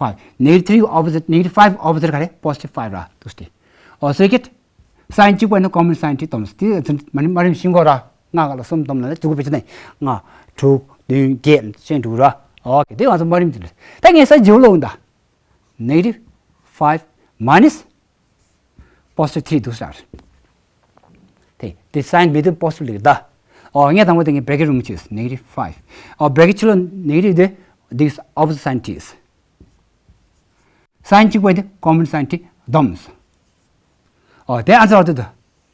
five negative three opposite negative five opposite ག་རེ་positive five ར་འདུག་སྟེ། ཨོ་so you get sign གཅིག་པ་ནི་common sign དེ་སྡོམ་སྟེ་མ་ནི་མ་རིམ་བཞིན་གོ་ར། ལྔ་ག་ལ་གསུམ་སྡོམ་ལ་ནི་དུ་གུ་བེད་ཅི་ནས་ལྔ་དྲུག་བདུན་བརྒྱད་ཅན་འགྲོ་ར། ཨོ་གེ་དེ་ང་ཚོ་མ་རིམ་དེ་ལ་ད་ངས་ས་བརྗེ་བོ་ལོག་འདུག negative five minus positive three འདུག་ཟེར། དེ་དེ་sign མི་འདུག positive ལེགས་ད། ཨོ་ངས་དང་པོ་དེ་ངས་bracket རུམ་བྱས་negative five ཨོ་bracket ཕྱི་ལོགས་negative དེ་འདི་opposite sign བྲིས། sign གཅིག་པ་དེ་common sign བྲིས་སྡོམ། ཨོ་དེ་answer འོ་དེ་དུ།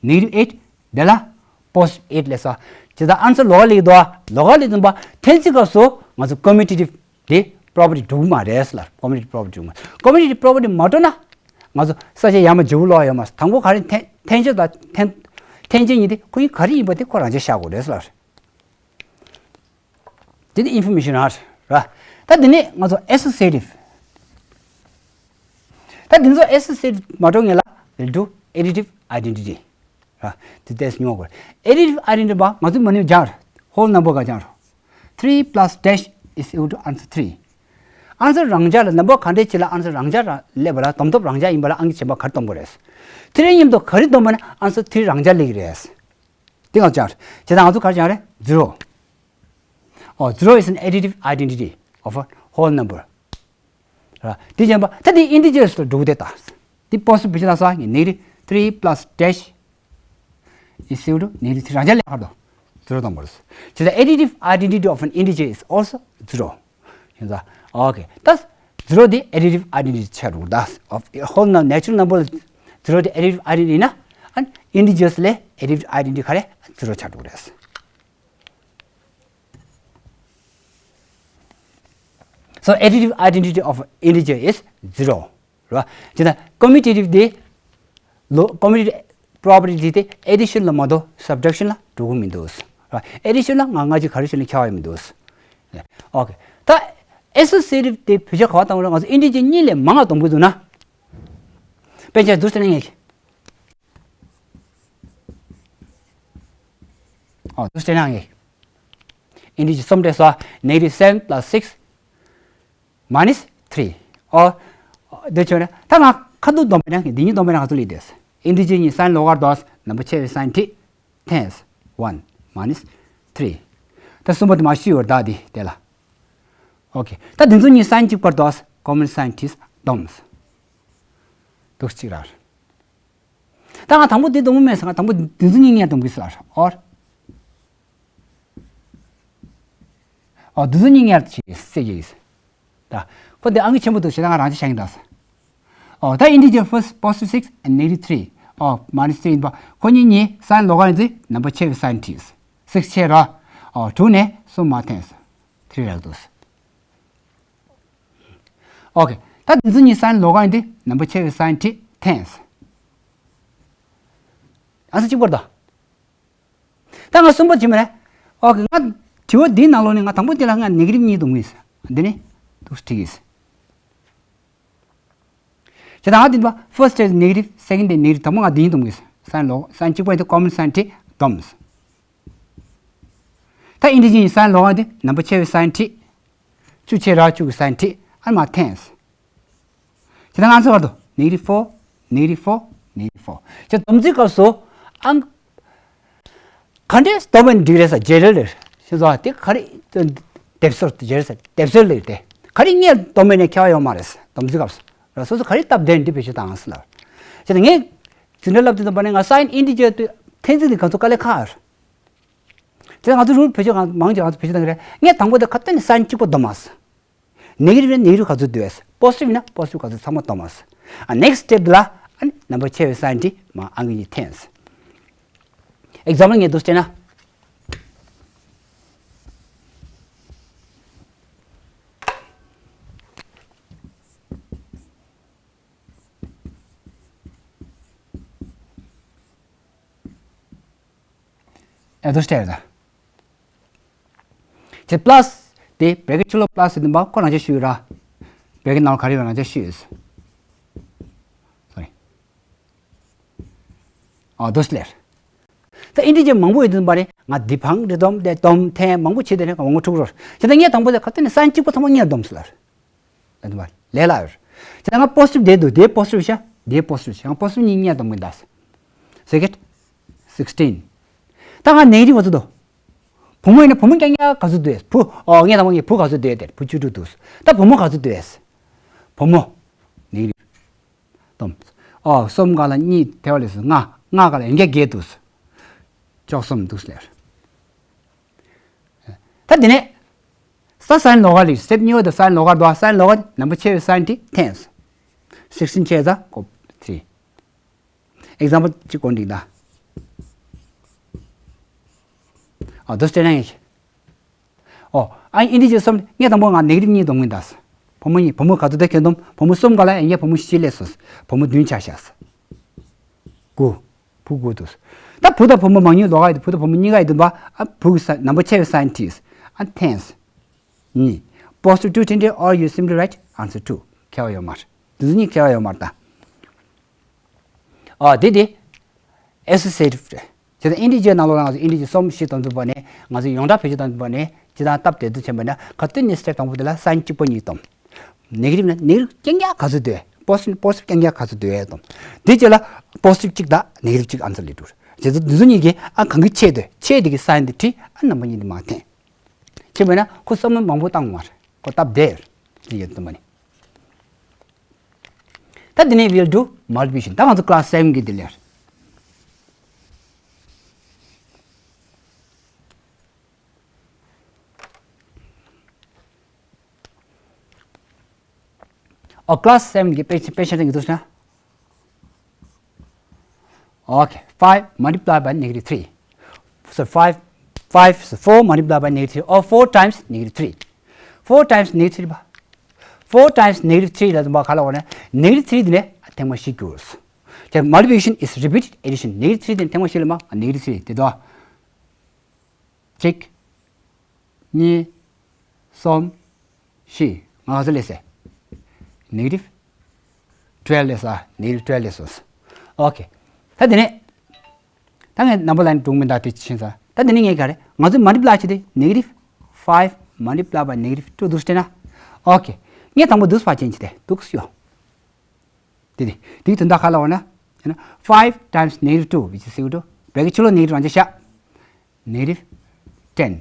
negative eight འདི་ལ་positive eight ལས་སོ། ཇི་ལྟར་answer ལོགས་ལེགས་འདུག་ཨ། ལོགས་ལེགས་འདུག་པ་ཐེངས་གཅིག་སྐབས་སུ་ང་ཚོ་commutative དེ་property འགྲུབ་མ་རེད་ལ། commutative property འགྲུབ་མ། commutative property མ་འགྲུབ་ན་ང་ཚོ་ས་ཆ་ཡར་མར་བརྗེ་བོ་ལོག་ཡོད་མ་རེད། དང་པོ་ག་རེ་འཐེན་འཐེན་བྱེད་དང་འཐེན་འཐེན་བྱེད་གཉིས་དེ་ཁོ་གཉིས་ག་རེ་ཡིན་པ་དེ་ཁོ་རང་ཆས་བཞག་དགོས་རེད་ལ། དེ་ནི་information རང་རེད། ད་དེ་ནས་ང་ཚོ་associative ད་དེ་ཚོ་associative མ་འགྲོ་ངེས་ལ་we'll do additive identity ར། དེ་ཏེས་ཉོ་དགོས། additive identity པ་ང་ཚོ་མ་ནུས་སྦྱར། whole number ག་སྦྱར། three plus dash is equal to answer three answer རང་འཇགས་ལ་number ག་འདྲས་ཅིག་ལ་answer རང་འཇགས་རང་སླེབས་པ་ལ་སྡོམ་སྟོབས་རང་འཇགས་ཡིན་པ་ལ་ཨང་ཀི་གཞན་པ་ག་རེ་སྡོམ་དགོས་རེད། three མཉམ་དུ་ག་རེ་སྡོམ་པ་ན་answer three རང་འཇགས་སླེབས་ཀྱི་རེད། དེ་ང་ཚོ་སྦྱར། བྱས་ཙང་ང་ཚོ་ག་རེ་སྦྱར་རེད། zero ཨོ། zero is an additive identity of a whole number ར། དེ་བྱས་པ་ད་དེ་integers ལ་འགྲོ་གི་དེ་ད། དེ་positive བྱེད་ན་ས་ངས་negative three plus dash is equal to negative three རང་འཇགས་ལས་ཁར་དོ། zero དང་པོ་རེད། བྱས་ཙང་additive identity of an integer is also zero ཡིན་ཙང་okay ད་zero དེ་additive identity ཆགས་འགྲོ་གི་ད། of a whole number natural number ལ་zero དེ་additive identity ཡིན་ན་ཨ་integers ལས་additive identity ག་རེ་zero ཆགས་འགྲོ་གི་རེད། So additive identity of integer is zero ར། དེ་ན་commutative དེ་ལོ་commutative property དེ་addition ལ་མ་གཏོགས་subtraction ལ་འགྲོ་གི་མི་འདུག་ར། addition ལ་ང་ང་ཅིག་ག་རེ་བྱས་ནས་ཁྱབ་ཡོད་མི་འདུག okay ད་associative དེ་བེད་སྤྱོད་ག་པར་བཏང་ར། ང་ཚོ་integer གཉིས་ལས་མང་བ་གཏོང་གི་འདུག་ན། དཔེ་ཆ་འདུག་ཟེར་ན་ངས། ཨོ་འདུག་ཟེར་ན་ངས། integer གསུམ་སྤྲད་སོ། negative seven plus six minus three ཨོ། འདི་བྱས་ན་ད་ང་ཁ་ཐུག་སྡོམ་པ་ན་འདི་གཉིས་སྡོམ་པ་ན་ང་ཚོ་ལས་དེས། integer གཉིས་sign ལོགས་ཀར་འདུག number ཆེ་བའི་sign བྲིས། tens one minus three ད་གསུམ་པོ་དེ་མ་ཤི་བར་བདག་དེ་དེ་ལ། okay ད་འདི་ཚོ་གཉིས་sign གཅིག་པར་འདུག common sign བྲིས་སྡོམ། འདུག་གཅིག་ར། ད་ང་དང་པོ་འདི་སྡོམ་མེད་ས་ང་དང་པོ་འདི་ཚོ་གཉིས་ངས་སྡོམ་གི་ཟེར་ཨོ། ཨོ་འདི་ཚོ་གཉིས་སྔོན་ལ་ཅིག་བསྲེས་ཀྱི་ཡིན། ད་ཁོ་འདི་ཨང་ཀི་ཆེན་པོ་འདུག་བྱས་ཙང་ང་རང་ཅིག་བཞག་གི་ཡིན་ད། ཨོ་ད་integer first positive six and negative three. ཨོ་minus three ཡིན་པ་ཁོ་གཉིས་གཉིས་sign ལོགས་ཀ་ཡིན་ཚེ་number ཆེ་བའི་sign བྲིས། six ཆེ་ར། ཨོ་དྲུག་ནས་གསུམ་མར་འཐེན། three རག་འདུག་ཨོ་ཁེ། ད་འདི་ཚོ་གཉིས་sign ལོགས་ཀ་ཡིན་དུས་number ཆེ་བའི་sign བྲིས་འཐེན། ཨང་ས་གཅིག་པར་དོ། ད་ང་གསུམ་པ་བྱེད་མི་རེད། ཨོ་ཁེ། ང་དྲི་བ་འདིའི་ནང་ལོགས་ནས་ང་དང་པོ་དེ་ལ་ང་negative གཉིས་སྡོམ་གི་ཡིན། འདི་ནི་འདུག་སེ་བྲིས་ཀྱི་ཡིན། བྱས་ཙང་ང་འདི་པ་first is negative, second is negative དང་པོ་ང་འདི་གཉིས་སྡོམ་གི་ཡིན། sign ལོགས་sign གཅིག་པ་ཡིན་དུས་common sign བྲིས་སྡོམ། ད་integer གཉིས་sign ལོགས་ཀ་འདི་number ཆེ་བའི་sign བྲིས། བཅུ་ཆེ་ར་བཅུ་གི་sign བྲིས་ཨ་མ་འཐེན། ཁྱེད་རང་ཚོ་བར་དུ་negative four, negative four, negative four བྱས་སྡོམ་རྩིས་སྐབས་སུ་ཨང་ག་འདྲས་སྡོམ་པ་ཡིན་འགྲིག་རེད་ས་བརྗེ་རེས་རེད་ཤེས་སོང་། དེ་ག་རེ་སྡེབ་གསོག་བརྗེ་རེས་ས་སྡེབ་གསོག་ལས་དེ་ག་རེ་སྔོན་སྡོམ་པ་ཡིན་ནའི་ཁྱད་པར་ཡོད་མ་རེད། སྡོམ་རྩིས་སྐབས་སུ་ར་སོ་སོ་ག་རེ་སྟབས་བདེ་འདི་བེད་སྤྱོད་བཏང་ཟེར་ལ། བྱས་ཙང་ངས་འཛིན་གྲྭ་བསླབ་དུས་ཙམ་པ་ནས་ང་sign integer འཐེན་ཚུལ་འདི་གང་ཚོ་དཀའ་ལས་ཁག་རེད། དེ་ང་ཚོ་རུལ་བེད་སྤྱོད་གང་མང་ཆེ་ང་ཚོ་བེད་སྤྱོད་གཏོང་གི་རེད། ངས་དང་པོ་དེ་ཁ་གཏན་ནས་sign གཅིག་པོ་སྡོམ་མ་ཟེར། negative ཡིན་ན་negative ག་ཚོད་འདོད། positive ཡིན་ན་positive ག་ཚོད་ཚང་མ་སྡོམ་མ་ཟེར། ཨ་next step ལ་ཨ་ནི་number ཆེ་བའི་sign དེ་མ་ཨང་ཀི་གཉིས་འཐེན་ཟེར། example ངས་འདུག་སེ་བྱས་ན། ཨེ་འདུག་སེ་བྱས་ད། དེ་plus དེ་bracket ཕྱི་ལོགས་plus ཟེར་དུས་པ་ཁོ་རང་ཆ་ཤོས་ར། bracket ནང་ལ་ག་རེ་ཡོད་རང་ཆ་ཤོས། sorry ཨ་འདུག་སེ་ལས། ད་integer མང་པོ་ཡོད་དུས་པ་རེད། ང་འདི་འཕང་འདི་སྡོམ་དེ་སྡོམ་འཐེན་མང་པོ་བྱེད་དེ་ནས་ང་ངོ་འཁྲུག་རོགས་བྱས་ད་ངས་དང་པོ་དེ་ཁ་གཏན་ནས་sign གཅིག་པོ་ཚང་མ་སྔོན་སྡོམ་ཟེར་ལ། ལས་དུ་བ་ལས་ལ་ཡོད། ཁྱེད་ང་positive དེ་འདུག་དེ་positive ཤ་དེ་positive ཤ་ང་positive གཉིས་སྔོན་སྡོམ་གི་འདུག second sixteen ད་ང་negative ག་ཚོད་འདུག་བུ་མོ་ཡིན་ན་བུ་མོ་རྐྱང་རྐྱང་ག་ཚོད་འདུག་བུ་ཨོ་ངས་དང་པོ་ངས་བུ་ག་ཚོད་འདུག་དེ་བུ་བཅུ་དྲུག་འདུག་ད་བུ་མོ་ག་ཚོད་འདུག་བུ་མོ་negative སྡོམ། ཨོ་གསུམ་ག་ལ་གཉིས་དེ་བ་ལས་སུ་ལྔ་ལྔ་ག་ལ་ཡན་གྱ་བརྒྱད་འདུག་བཅུ་གསུམ་འདུག་ལས། ད་དེ་ནས། ས་sign ལོགས་ཀ་ལས་step གཉིས་པ་དང་sign ལོགས་ཀ་འདུག sign ལོགས་ཀ་number ཆེ་བའི་sign དེ་འཐེན། sixteen ཆེ་ས་ཀོ་three example གཅིག་གོ་འགྲིག་ད། ཨ་འདུག་སེ་བྱས་ན་ཡིན། ཨོ་ཨ་integer གསུམ་ངས་དང་པོ་ང་negative གཉིས་སྡོམ་གི་འདུག་བུ་མོ་གཉིས་བུ་མོ་ག་ཚོད་དེ་ཁྱོད་སྡོམ་བུ་མོ་གསུམ་ག་ལ་ཡན་གྱ་བུ་མོ་བཞི་ལས་སོ། བུ་མོ་བདུན་ཆ་བཞག་དགུ། བུ་དགུ་འདུག་ད་བུ་དང་བུ་མོ་མང་ཉུང་ལོགས་ཀ་ཡོད་དུས་བུ་དང་བུ་མོ་གཉིས་ཀ་ཡོད་དུས་པ་ཨ་བུ་གི་ས་number ཆེ་བའི་sign བྲིས། ཨ་འཐེན། གཉིས། positive two འཐེན་འདྲེ་or you simply write answer two ཁྱད་པར་ཡོད་མ་རེད། འདི་ཚོ་གཉིས་ཁྱད་པར་ཡོད་མ་རེད་ད། ཨ་དེ་དེ་associative རེད། བྱས་ཙང་integer ནང་ལོགས་ལ་ང་ཚོ་integer གསུམ་བཞི་སྡོམ་དུས་པ་ནས་ང་ཚོ་ཡོངས་གྲགས་བེད་སྤྱོད་བཏང་དུས་པ་ནས་ཇི་ལྟར་སྟབས་བདེ་ཏུ་ཕྱིན་པ་ན་ཁ་གཏན་ནས་step དང་པོ་དེ་ལ་sign གཅིག་པོ་གཉིས་སྡོམ། negative ན་negative རྐྱང་རྐྱང་ག་ཚོད་འདོད། positive positive རྐྱང་རྐྱང་ག་ཚོད་འདོད་སྡོམ། དེ་རྗེས་ལ་positive གཅིག་དང་negative གཅིག་answer ལས་འགྲོ། བྱས་ཙང་འདི་ཚོ་གཉིས་ཀྱིས་ཨ་གང་གི་ཆེ་འདོད་ཆེ་དེ་གི་sign དེ་བྲིས་ཨ་number གཉིས་དེ་མར་འཐེན། ཁྱེད་མེད་ན་ཁོ་བསམ་བློ་མང་པོ་བཏང་མ་རེད། ཁོ་སྟབས་བདེ་རེད། ཅི་ཡོད་དུ་མ་ནི། ད་དེ་ནས་we'll do multiplication ད་ང་ཚོ་class seven གི་དེ་ལས། ཨོ་class seven གི་དཔེ་དཔེ་ཆ་དེ་གི་འདུག་ན། Okay, five multiplied by negative three. So five, five, so four multiplied by negative three or four times negative three. Four times negative three. Four times negative three ལ་འཛོམས་པ་ག་ལ་བ་ན་negative three དེ་ནས་ཐེངས་མ་བཞི་འགྱུར། ཀྱང་multiplication is repeated addition. negative three དེ་ནས་ཐེངས་མ་བཞི་ལ་མ་negative three དེ་དོ། གཅིག་གཉིས། གསུམ། བཞི། ང་ག་ཚོད་ལས་སོང་། negative twelve ལས་སོང་། negative twelve ལས་སོང་། Okay. ད་དེ་ནས། ད་ངས་number line སྒྲུང་མི་འདྲ་དེ་ཕྱིན་ཚར། ད་དེ་ནས་ངས་ག་རེ་ང་ཚོས་multiply བྱས་ཏེ་negative five multiply by negative two འདུག་སྟེ་ན། Okay. ངས་དང་པོ་འདུག་ཕར་ཕྱིན་བྱས་ཏེ་འདུག་ཡོད། དེ་དེ་དེའི་དོན་དག་ག་ལ་བ་ན། ཡང་ན་five times negative two which is equal to bracket ཕྱི་ལོགས་negative རང་ཅག་བཞག negative ten.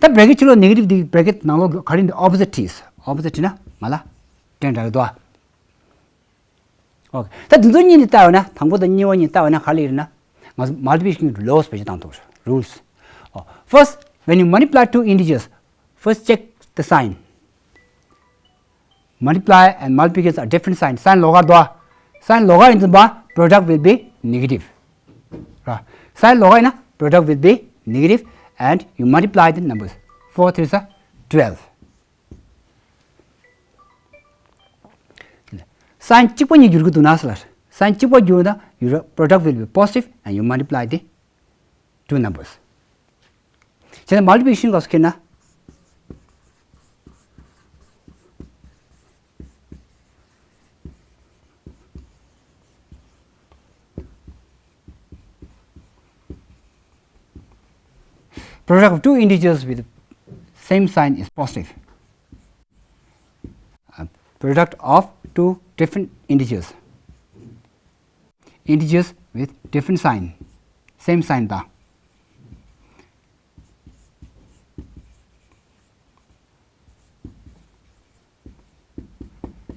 ད་bracket ཕྱི་ལོགས་negative འདི་bracket ནང་ལོགས་ག་རེ་འདི་opposite བྲིས། opposite བྲིས་ན་ང་ལ་ten རག་གི་འདུག་ཨ། Okay. ད་འདི་ཚོ་གཉིས་ནི་ལྟ་བ་ན་དང་པོ་དང་གཉིས་པ་གཉིས་ལྟ་བ་ན་ག་ལ་ཡིན་ན་ང་ཚོ་multiplication གི་laws བེད་སྤྱོད་བཏང་ཐུབ། rules. Oh, first, when you multiply two integers, First check the sign. Multiply and multiplication are different sign. Sign ལོགས་ཀ་འདུག་ཨ། Sign ལོགས་ཀ་ཡིན་ཙང་པ་product will be negative. ར། Sign ལོགས་ཀ་ཡིན་ན་product will be negative and you multiply the numbers. Four threes are twelve. Sign གཅིག་པ་གཉིས་བསྒྱུར་གྱི་འདུག་ན་ཟེར་ལ། Sign གཅིག་པ་བསྒྱུར་ན་your product will be positive and you multiply the two numbers. བྱས་ན་multiplication སྐབས་སུ་ཁྱེར་ན། Product of two integers with same sign is positive. Uh, product of two different integers. Integers with different sign, same sign ད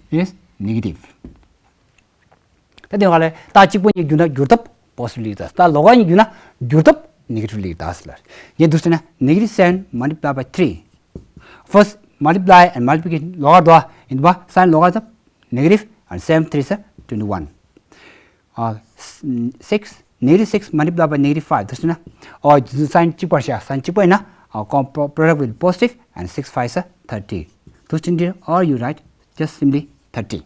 is negative. ད་དེ་ག་ལས་རྟགས་གཅིག་པ་གཉིས་བསྒྱུར་ན་བསྒྱུར་ཐབས་positive ལེགས་ད། རྟགས་ལོགས་ཀ་གཉིས་བསྒྱུར་ན་བསྒྱུར་ཐབས་negative ལེགས་ད་ཟེར་ལ། ངས་འདུག་ཟེར་ན་negative seven multiply by three. First multiply and multiplication ལོགས་ཀ་འདུག་ཨ། ཡིན་པ་sign ལོགས་ཀ་ད་negative and seven threes are twenty one. Uh, six, negative six multiply by negative five འདུག་ཟེར་ན། ཨོ། sign གཅིག་པར་བཞག sign གཅིག་པ་ཡིན་ན། ཨ། product will be positive and six fives are thirty. འདུག་ཟེར་ན་འདི། Are you right? Just simply thirty.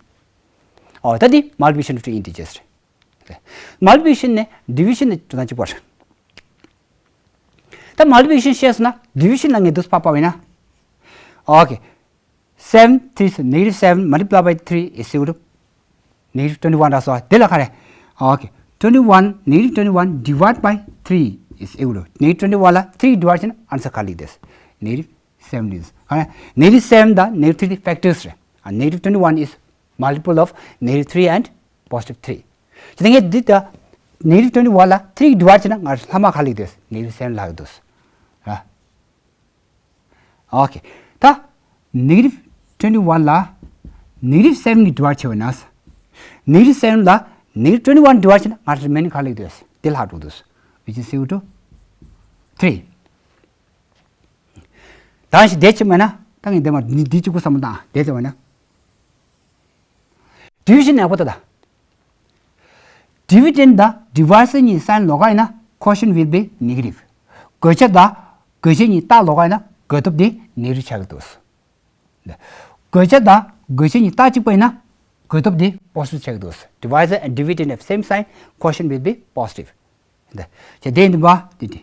ཨོ། ད་འདི་multiplication of two integers རེད། Multiplication ནས་division ནས་འགྲོ་སྟངས་གཅིག་པ་རེད། ད་multiplication བཤད་སོང་ན་division ལ་ངས་འདུག་ཕར་ཕབ་པ་ཡིན་ན། Okay. Seven three is negative seven multiply by three is equal to negative twenty one ར་སོ། དེ་ལ་ག་རེ། Okay. Twenty one, negative twenty one divide by three is equal to negative twenty one ལ་three divide བྱས་ན་answer ག་ལེགས་དེས། Negative seven ལེགས། ག་རེ། Negative seven དང་negative three དེ་factors རེད། And negative twenty one is multiple of negative three and positive three. ཇི་ལྟར་ངས་འདི་ལྟར་negative twenty one ལ་three divide བྱས་ན་ང་ལྷག་མ་ག་ལེགས་དེས། Negative seven ལེགས་འདུག་ར། Okay. ད་negative twenty one ལ་negative seven གིས་divide བྱས་པ་ན། Negative seven ལ་negative twenty one divide བྱས་ན་ང་remaining ག་ལེགས་དེས། དེ་ལྷག་འགྲོ་འདུག Which is equal to three. ད་ཞིག་དེ་བྱེད་མེད་ན་ད་ངས་འདི་མ་འདི་འདི་གཅིག་པུ་བསམ་བློ་བཏང་། དེ་བྱེད་མེད་ན། Division ཡག་པོ་ལྟ་ད། Dividend དང་divisor གཉིས་sign ལོགས་ཀ་ཡིན་ན་quotient will be negative. བགོ་བྱ་དང་བགོ་བྱེད་གཉིས་རྟགས་ལོགས་ཀ་ཡིན་ན་བགོ་ཐོབ་དེ་negative ཆགས་ཀྱི་འདུག་བགོ་བྱ་དང་བགོ་བྱེད་གཉིས་རྟགས་གཅིག་པ་ཡིན་ན་བགོ་ཐོབ་དེ་positive ཆགས་ཀྱི་འདུག Divisor and dividend of same sign, quotient will be positive. ད་ཅི་དེ་འདི་བ་དེ་དེ།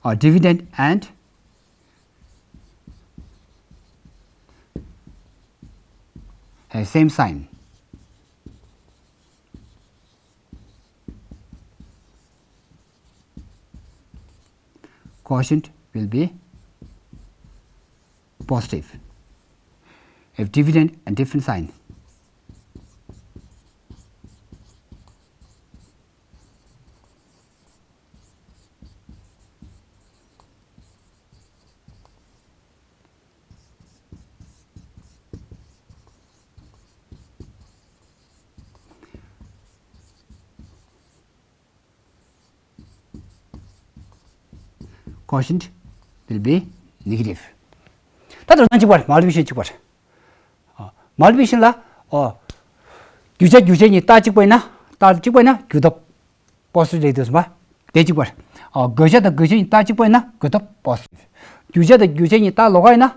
Or dividend and have same sign. Quotient will be positive. If dividend and different sign. Quotient will be negative. ད་འགྲོ་སྟངས་གཅིག་པ་རེད། Multiplication གཅིག་པ་རེད། ཨ། Multiplication ལ། ཨོ། བསྒྱུར་བྱ་བསྒྱུར་བྱེད་གཉིས་རྟགས་གཅིག་པ་ཡིན་ན། རྟགས་གཅིག་པ་ཡིན་ན་བསྒྱུར་ཐོབ་positive ལེགས་འདུག་ཟེར་བ། དེ་གཅིག་པ་རེད། ཨོ། བགོ་བྱ་དང་བགོ་བྱེད་གཉིས་རྟགས་གཅིག་པ་ཡིན་ན་བགོ་ཐོབ་positive. བསྒྱུར་བྱ་དང་བསྒྱུར་བྱེད་གཉིས་རྟགས་ལོགས་ཀ་ཡིན་ན།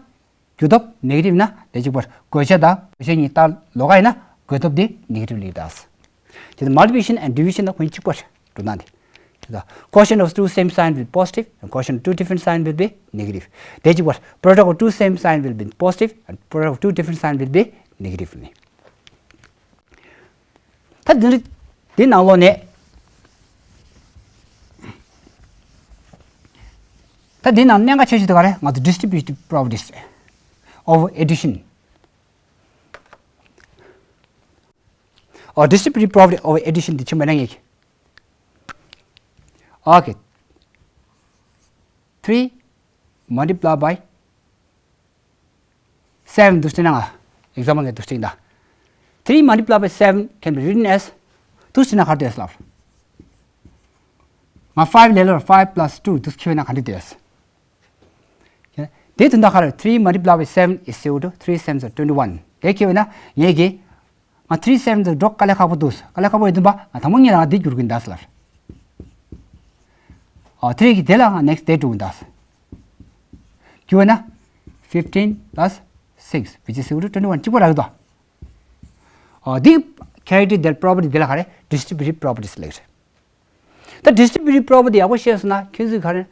བསྒྱུར་ཐོབ་negative ན་དེ་གཅིག་པར། བགོ་བྱ་དང་བགོ་བྱེད་གཉིས་རྟགས་ལོགས་ཀ་ཡིན་ན་བགོ་ཐོབ་དེ་negative ལེགས་ད། དེ་ནི་multiplication and division ལ་ཁོ་གཉིས་གཅིག་པར་འགྲོ་སྟངས་དེ། དེ་ད། Quotient of two same sign will be positive and quotient of two different sign will be negative. དེ་གཅིག་པར། Product of two same sign will be positive and product of two different sign will be negative ནི། ད་འདི་འདི་ནང་ལོགས་ནས། ད་འདི་ནང་གནད་འགག་ཆེ་ཤོས་དེ་ག་རེ། ང་ཚོ་distributive properties of addition. ཨོ། Distributive property of addition དེ་ཆེན་པོ་ན་ངེས། Okay. Three multiply by seven འདུག་སེ་ན་ང་example ནས་འདུག་སེ་ན། three multiplied by seven can be written as, འདུག་སེ་བྱས་ན་ག་རེ་འདོད་ལབ། ང་five ལས་སླ་བོ། five plus two འདུག་སེ་བྱས་ན་ག་འདྲ་འདོད། དེ་དོན་དག་ག་རེ། three multiplied by seven is equal to three sevens are twenty-one. དེ་བྱས་ན་ངས་ཀྱི་ང་three seven འདུག་དཀའ་ལས་ཁག་པོ་འདུག་དཀའ་ལས་ཁག་པོ་ཡོད་དུས་པ་ང་དང་པོ་ངས་རང་འདི་བསྒྱུར་གྱིན་གདའ་ལབ། ཨ་three གི་དེ་ལ་ང་next དེ་འགྲོ་གིན་གདའ། བསྒྱུར་བ་ན་fifteen plus six which is equal to twenty-one གཅིག་པ་རག་གི་འདུག་ཨ་འདི་characteristic property དེ་ལ་ག་རེ། distributive properties ལབ་རེད། ད་distributive property ཡག་པོ་ཤེས་སོང་ན་ཁྱོད་ཚོས་ག་རེ།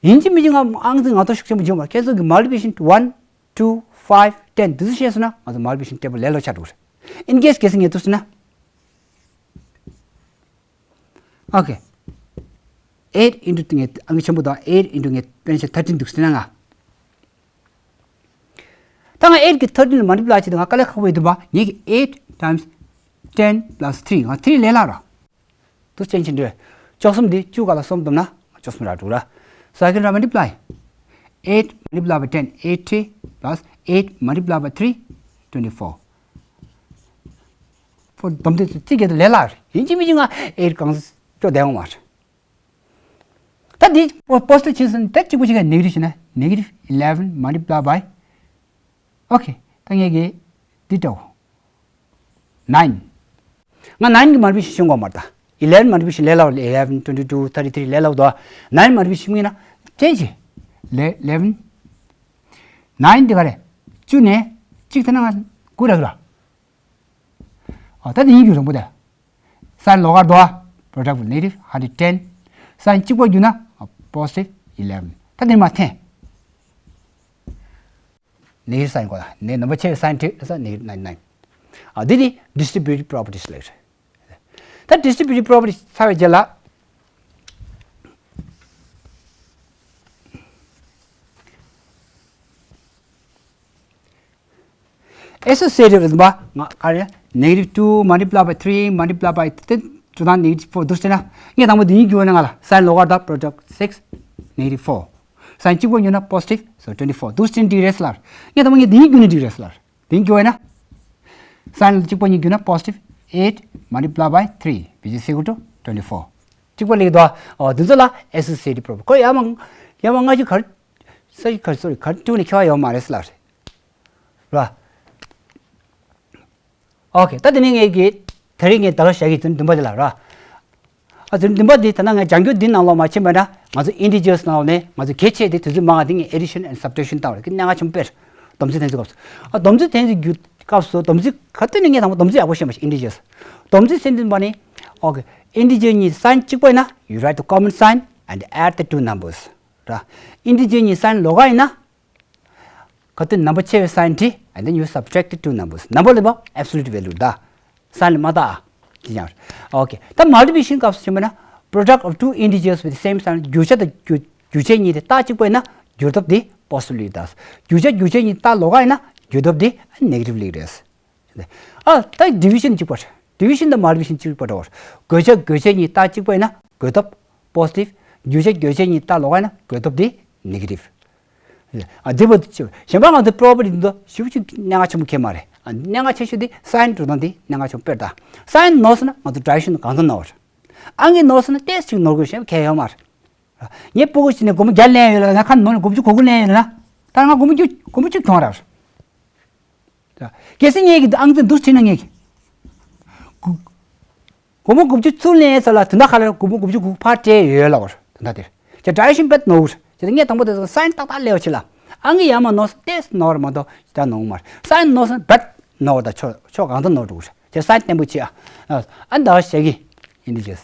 ཡིན་གཅིག་མིན་གཅིག་ང་ཨང་རྩིས་ང་ཚོ་ཤུགས་ཆེན་པོ་བྱུང་བ། ཁྱེད་ཚོ་གི་multiplication one, two, five, ten འདི་ཚོ་ཤེས་སོང་ན་ང་ཚོ་multiplication table ལས་སླ་ཆགས་འགྲོ་གི་རེད། in case གལ་སྲིད་ངས་འདུག་སེ་ན། okay, eight into ངས་ཨང་ཆེན་པོ་དང་eight into ངས་དཔེར་ན་ཆ་thirteen འདུག་སེ་ན་ང་། ད་ང་eight གི་thirteen ལ་multiply བྱེད་དུས་ང་དཀའ་ལས་ཁག་པོ་ཡོད་དུས་པ། ངས་ཀྱི་eight times ten plus three ང་three ལས་སླ་ར། འདུག་སེ་བྱས་ན་འདྲ། བཅུ་གསུམ་འདི་བཅུ་ག་ལ་གསུམ་བསྡོམས་ན་བཅུ་གསུམ་རག་འགྲོ་ར། So I can multiply eight multiply by ten, eighty, plus eight multiply by three, twenty-four. ཕོ་བསྡོམས་དུས་ཚིག་གི་ལས་སླ་རེད། ཡིན་གཅིག་མིན་གཅིག་ང་eight གང་སྐྱོ་བསྡད་ཡོང་བ་རེད། ད་འདི་positive བྱས་ཟིན་དེ་གཅིག་པོ་ཞིག་ག་negative བྱས་ན་negative eleven multiply by, okay, ད་ངས་ཀྱི་འདི་འདྲ་བོ། nine. ང་nine གི་multiplication ཤེས་དགོས་མ་རེད་ད། eleven multiplication ལས་སླ་བ། eleven, twenty-two, thirty-three ལས་སླ་བ་འདུག nine multiplication ཤེས་ཀྱི་ན་ཅན་ཅི། ལས་eleven. nine འདི་ག་རེ། བཅུ་ནས་གཅིག་ཐད་ན་ང་དགུ་རག་གི་ར། ཨ་ད་འདི་ཡིན་རྒྱུ་རང་པོ་དེ། sign ལོགས་ཀར་འདུག product of negative one hundred ten. sign གཅིག་པོ་བསྒྱུར་ན་positive eleven. ད་འདི་མ་འཐེན། negative sign གོ་ལ་ནས་ནམ་བར་ཆེ་བའི་sign བྲིས་ས་negative ninety nine. ཨ་འདི་ནི་distributive properties ལབ་རེད། ད་distributive properties ཚར་བའི་རྗེས་ལ། associative རེད་པ། ང་ག་རེ། negative two multiply by three multiply by དེ་དྲུག་དང་negative four འདུག་སེ་ན། ངས་དང་པོ་འདི་གཉིས་བསྒྱུར་བ་ན་ང་ལ་sign ལོགས་ཀར་ད་product six, negative four. sign གཅིག་པོ་བསྒྱུར་ན་positive, so twenty-four འདུག་སེ་བྱས་ན་འགྲིག་རེད་ལབ། ངས་དང་པོ་ངས་འདི་གཉིས་བསྒྱུར་ན་འགྲིག་རེད་ལབ། དེ་འགྱུར་བས་ན། sign གཅིག་པ་གཉིས་བསྒྱུར་ན་positive eight multiply by three which is equal to twenty-four. གཅིག་པ་ལེགས་དོ། འོ་དེ་ཚོ་ལ་associative property ཁོ་ཡ་མ་ཡ་མ་ལྔ་བཅུ་ག་རེ། ས་ཡི་ག་རེ་སོ་རི་ག་རེ་བསྒྱུར་ནས་ཁྱད་པར་ཡོད་མ་རེད་ལབ་རེད། ར། okay ད་དེ་ནས་ངས་ཀྱི་དེ་རིང་ངས་ད་ག་བཤད་ཀྱི་ཚུལ་འདུན་པ་དེ་ལ་ར། ཨ་ཙི་འདུན་པ་འདི་ད་ནང་ངས་སྦྱང་རྒྱུ་འདི་ནང་ལོགས་མ་ཕྱིན་པ་ན་ང་ཚོ་integers ནང་ལོགས་ནས་ང་ཚོ་གལ་ཆེ་དེ་དུས་ཚོད་མང་བ་འདི་ངས་addition and subtraction བཏང་བ་རེད། ཀྱི་གནད་འགག་ཆེན་པོ་དཔེར་སྡོམ་རྩིས་འཐེན་རྩིས་སྐབས་སུ། ཨ་སྡོམ་རྩིས་འཐེན་རྩིས་རྒྱུ་སྐབས་སུ་སྡོམ་རྩིས་ག་དུས་ནས་ངས་དང་པོ་སྡོམ་རྩིས་ཡག་པོ་ཤེས་མ་ཤེས། integers སྡོམ་རྩིས་འཐེན་རྩིས་པ་ནི། okay integer གཉིས་sign གཅིག་པ་ཡིན་ན་you write the common sign and add the two numbers ར། integer གཉིས་sign ལོགས་ཀ་ཡིན་ན། ག་དུས་number ཆེ་བའི་sign བྲིས། and then you subtract the two numbers. number ལ་བ་absolute value ད། sign ལ་མ་བལྟ་ཨ། དེ་ཡང་། okay ད་multiplication སྐབས་སུ་བྱེད་པ་ན། product of two integers with the same sign བསྒྱུར་བྱ་དང་བསྒྱུར་བྱེད་གཉིས་དེ་རྟགས་གཅིག་པ་ཡིན་ན་བསྒྱུར་ཐོབ་དེ་positive ལེགས་ད། བསྒྱུར་བྱ་བསྒྱུར་བྱེད་གཉིས་རྟགས་ལོགས་ཀ་ཡིན་ན་བསྒྱུར་ཐོབ་དེ་negative ལེགས་རེད། ཨ་ད་division གཅིག་པ་རེད། division དང་multiplication གཅིག་པ་འདྲ་བར། བགོ་བྱ་བགོ་བྱེད་གཉིས་རྟགས་གཅིག་པ་ཡིན་ན་བགོ་ཐོབ་positive། བསྒྱུར་བྱ་བསྒྱུར་བྱེད་གཉིས་རྟགས་ལོགས་ཀ་ཡིན་ན་བགོ་ཐོབ་དེ་negative ཨ་འདི་པོ་ཆེ། གཞན་པ་ང་ཚོ་property འདི་ཚོ་ཞིབ་ཅིག་གནད་འགག་ཆེན་པོ་ཁེལ་མ་རེད། ཨ་གནད་འགག་ཆེ་ཤོས་འདི་sign འགྲོ་སྟངས་འདི་གནད་འགག་ཆེན་པོ་དཔེར་ད། sign ནོར་སོང་ན་ང་ཚོ་division གང་ཐུབ་ནོར་བ་རེད། ཨང་ཀི་ནོར་སོང་ན་ཏོག་ཙམ་ཅིག་ནོར་དགོས། གཞན་པ་གང་ཡང་ཡོད་མ་རེད། ངས་སྤུ་གུ་ཞིག་ནས་སྒོར་མོ་བརྒྱ་ལེན་ཡོད་ལ་ང་ཁ་ནོར་ནས་སྒོར་མོ་བཅུ་གོ་དགུ་ལེན་ཡོད་ལ་ན། ད་ང་སྒོར་མོ་བཅུ་སྒོར་མོ་བཅུ་གྱོང་རག་རེད། གལ་སྲིད་ངས་ཀྱི་ཨང་རྩིས་འདུག་བྱས་ན་ངས་ཀྱི། སྒོར་མོ་དགུ་བཅུ་ཚུར་ལེན་ཡས་ས་ལ་དོན་དག་ག་ལ་སྒོར་མོ་དགུ་བཅུ་དགུ་ཕར་སྤྲད་ཡོད་ལ་བར་དོན་དག་དེར། ཁྱེད་division དཔེ་ནོར་བུ་རེད། ཁྱེད་ངས་དང་པོ་དེ་ཚོ་sign ཏག་ཏག་ལས་བ་ཆེ་ལ། ཨང་ཀི་ཡར་མར་ནོར་ས་ཏེས་ནོར་མ་གཏོགས་ཅི་ལྟར་ནོར་མ་རེད། sign ནོར་ས་དཔེ་ནོར་བ་དང་ཕྱོགས་ཕྱོགས་གང་ཐད་ནོར་འགྲོ་གི་རེད། ཁྱེད་sign བརྟན་པོ་ཆེ་ཨ། ཨ་ད་བཤད་གི་integers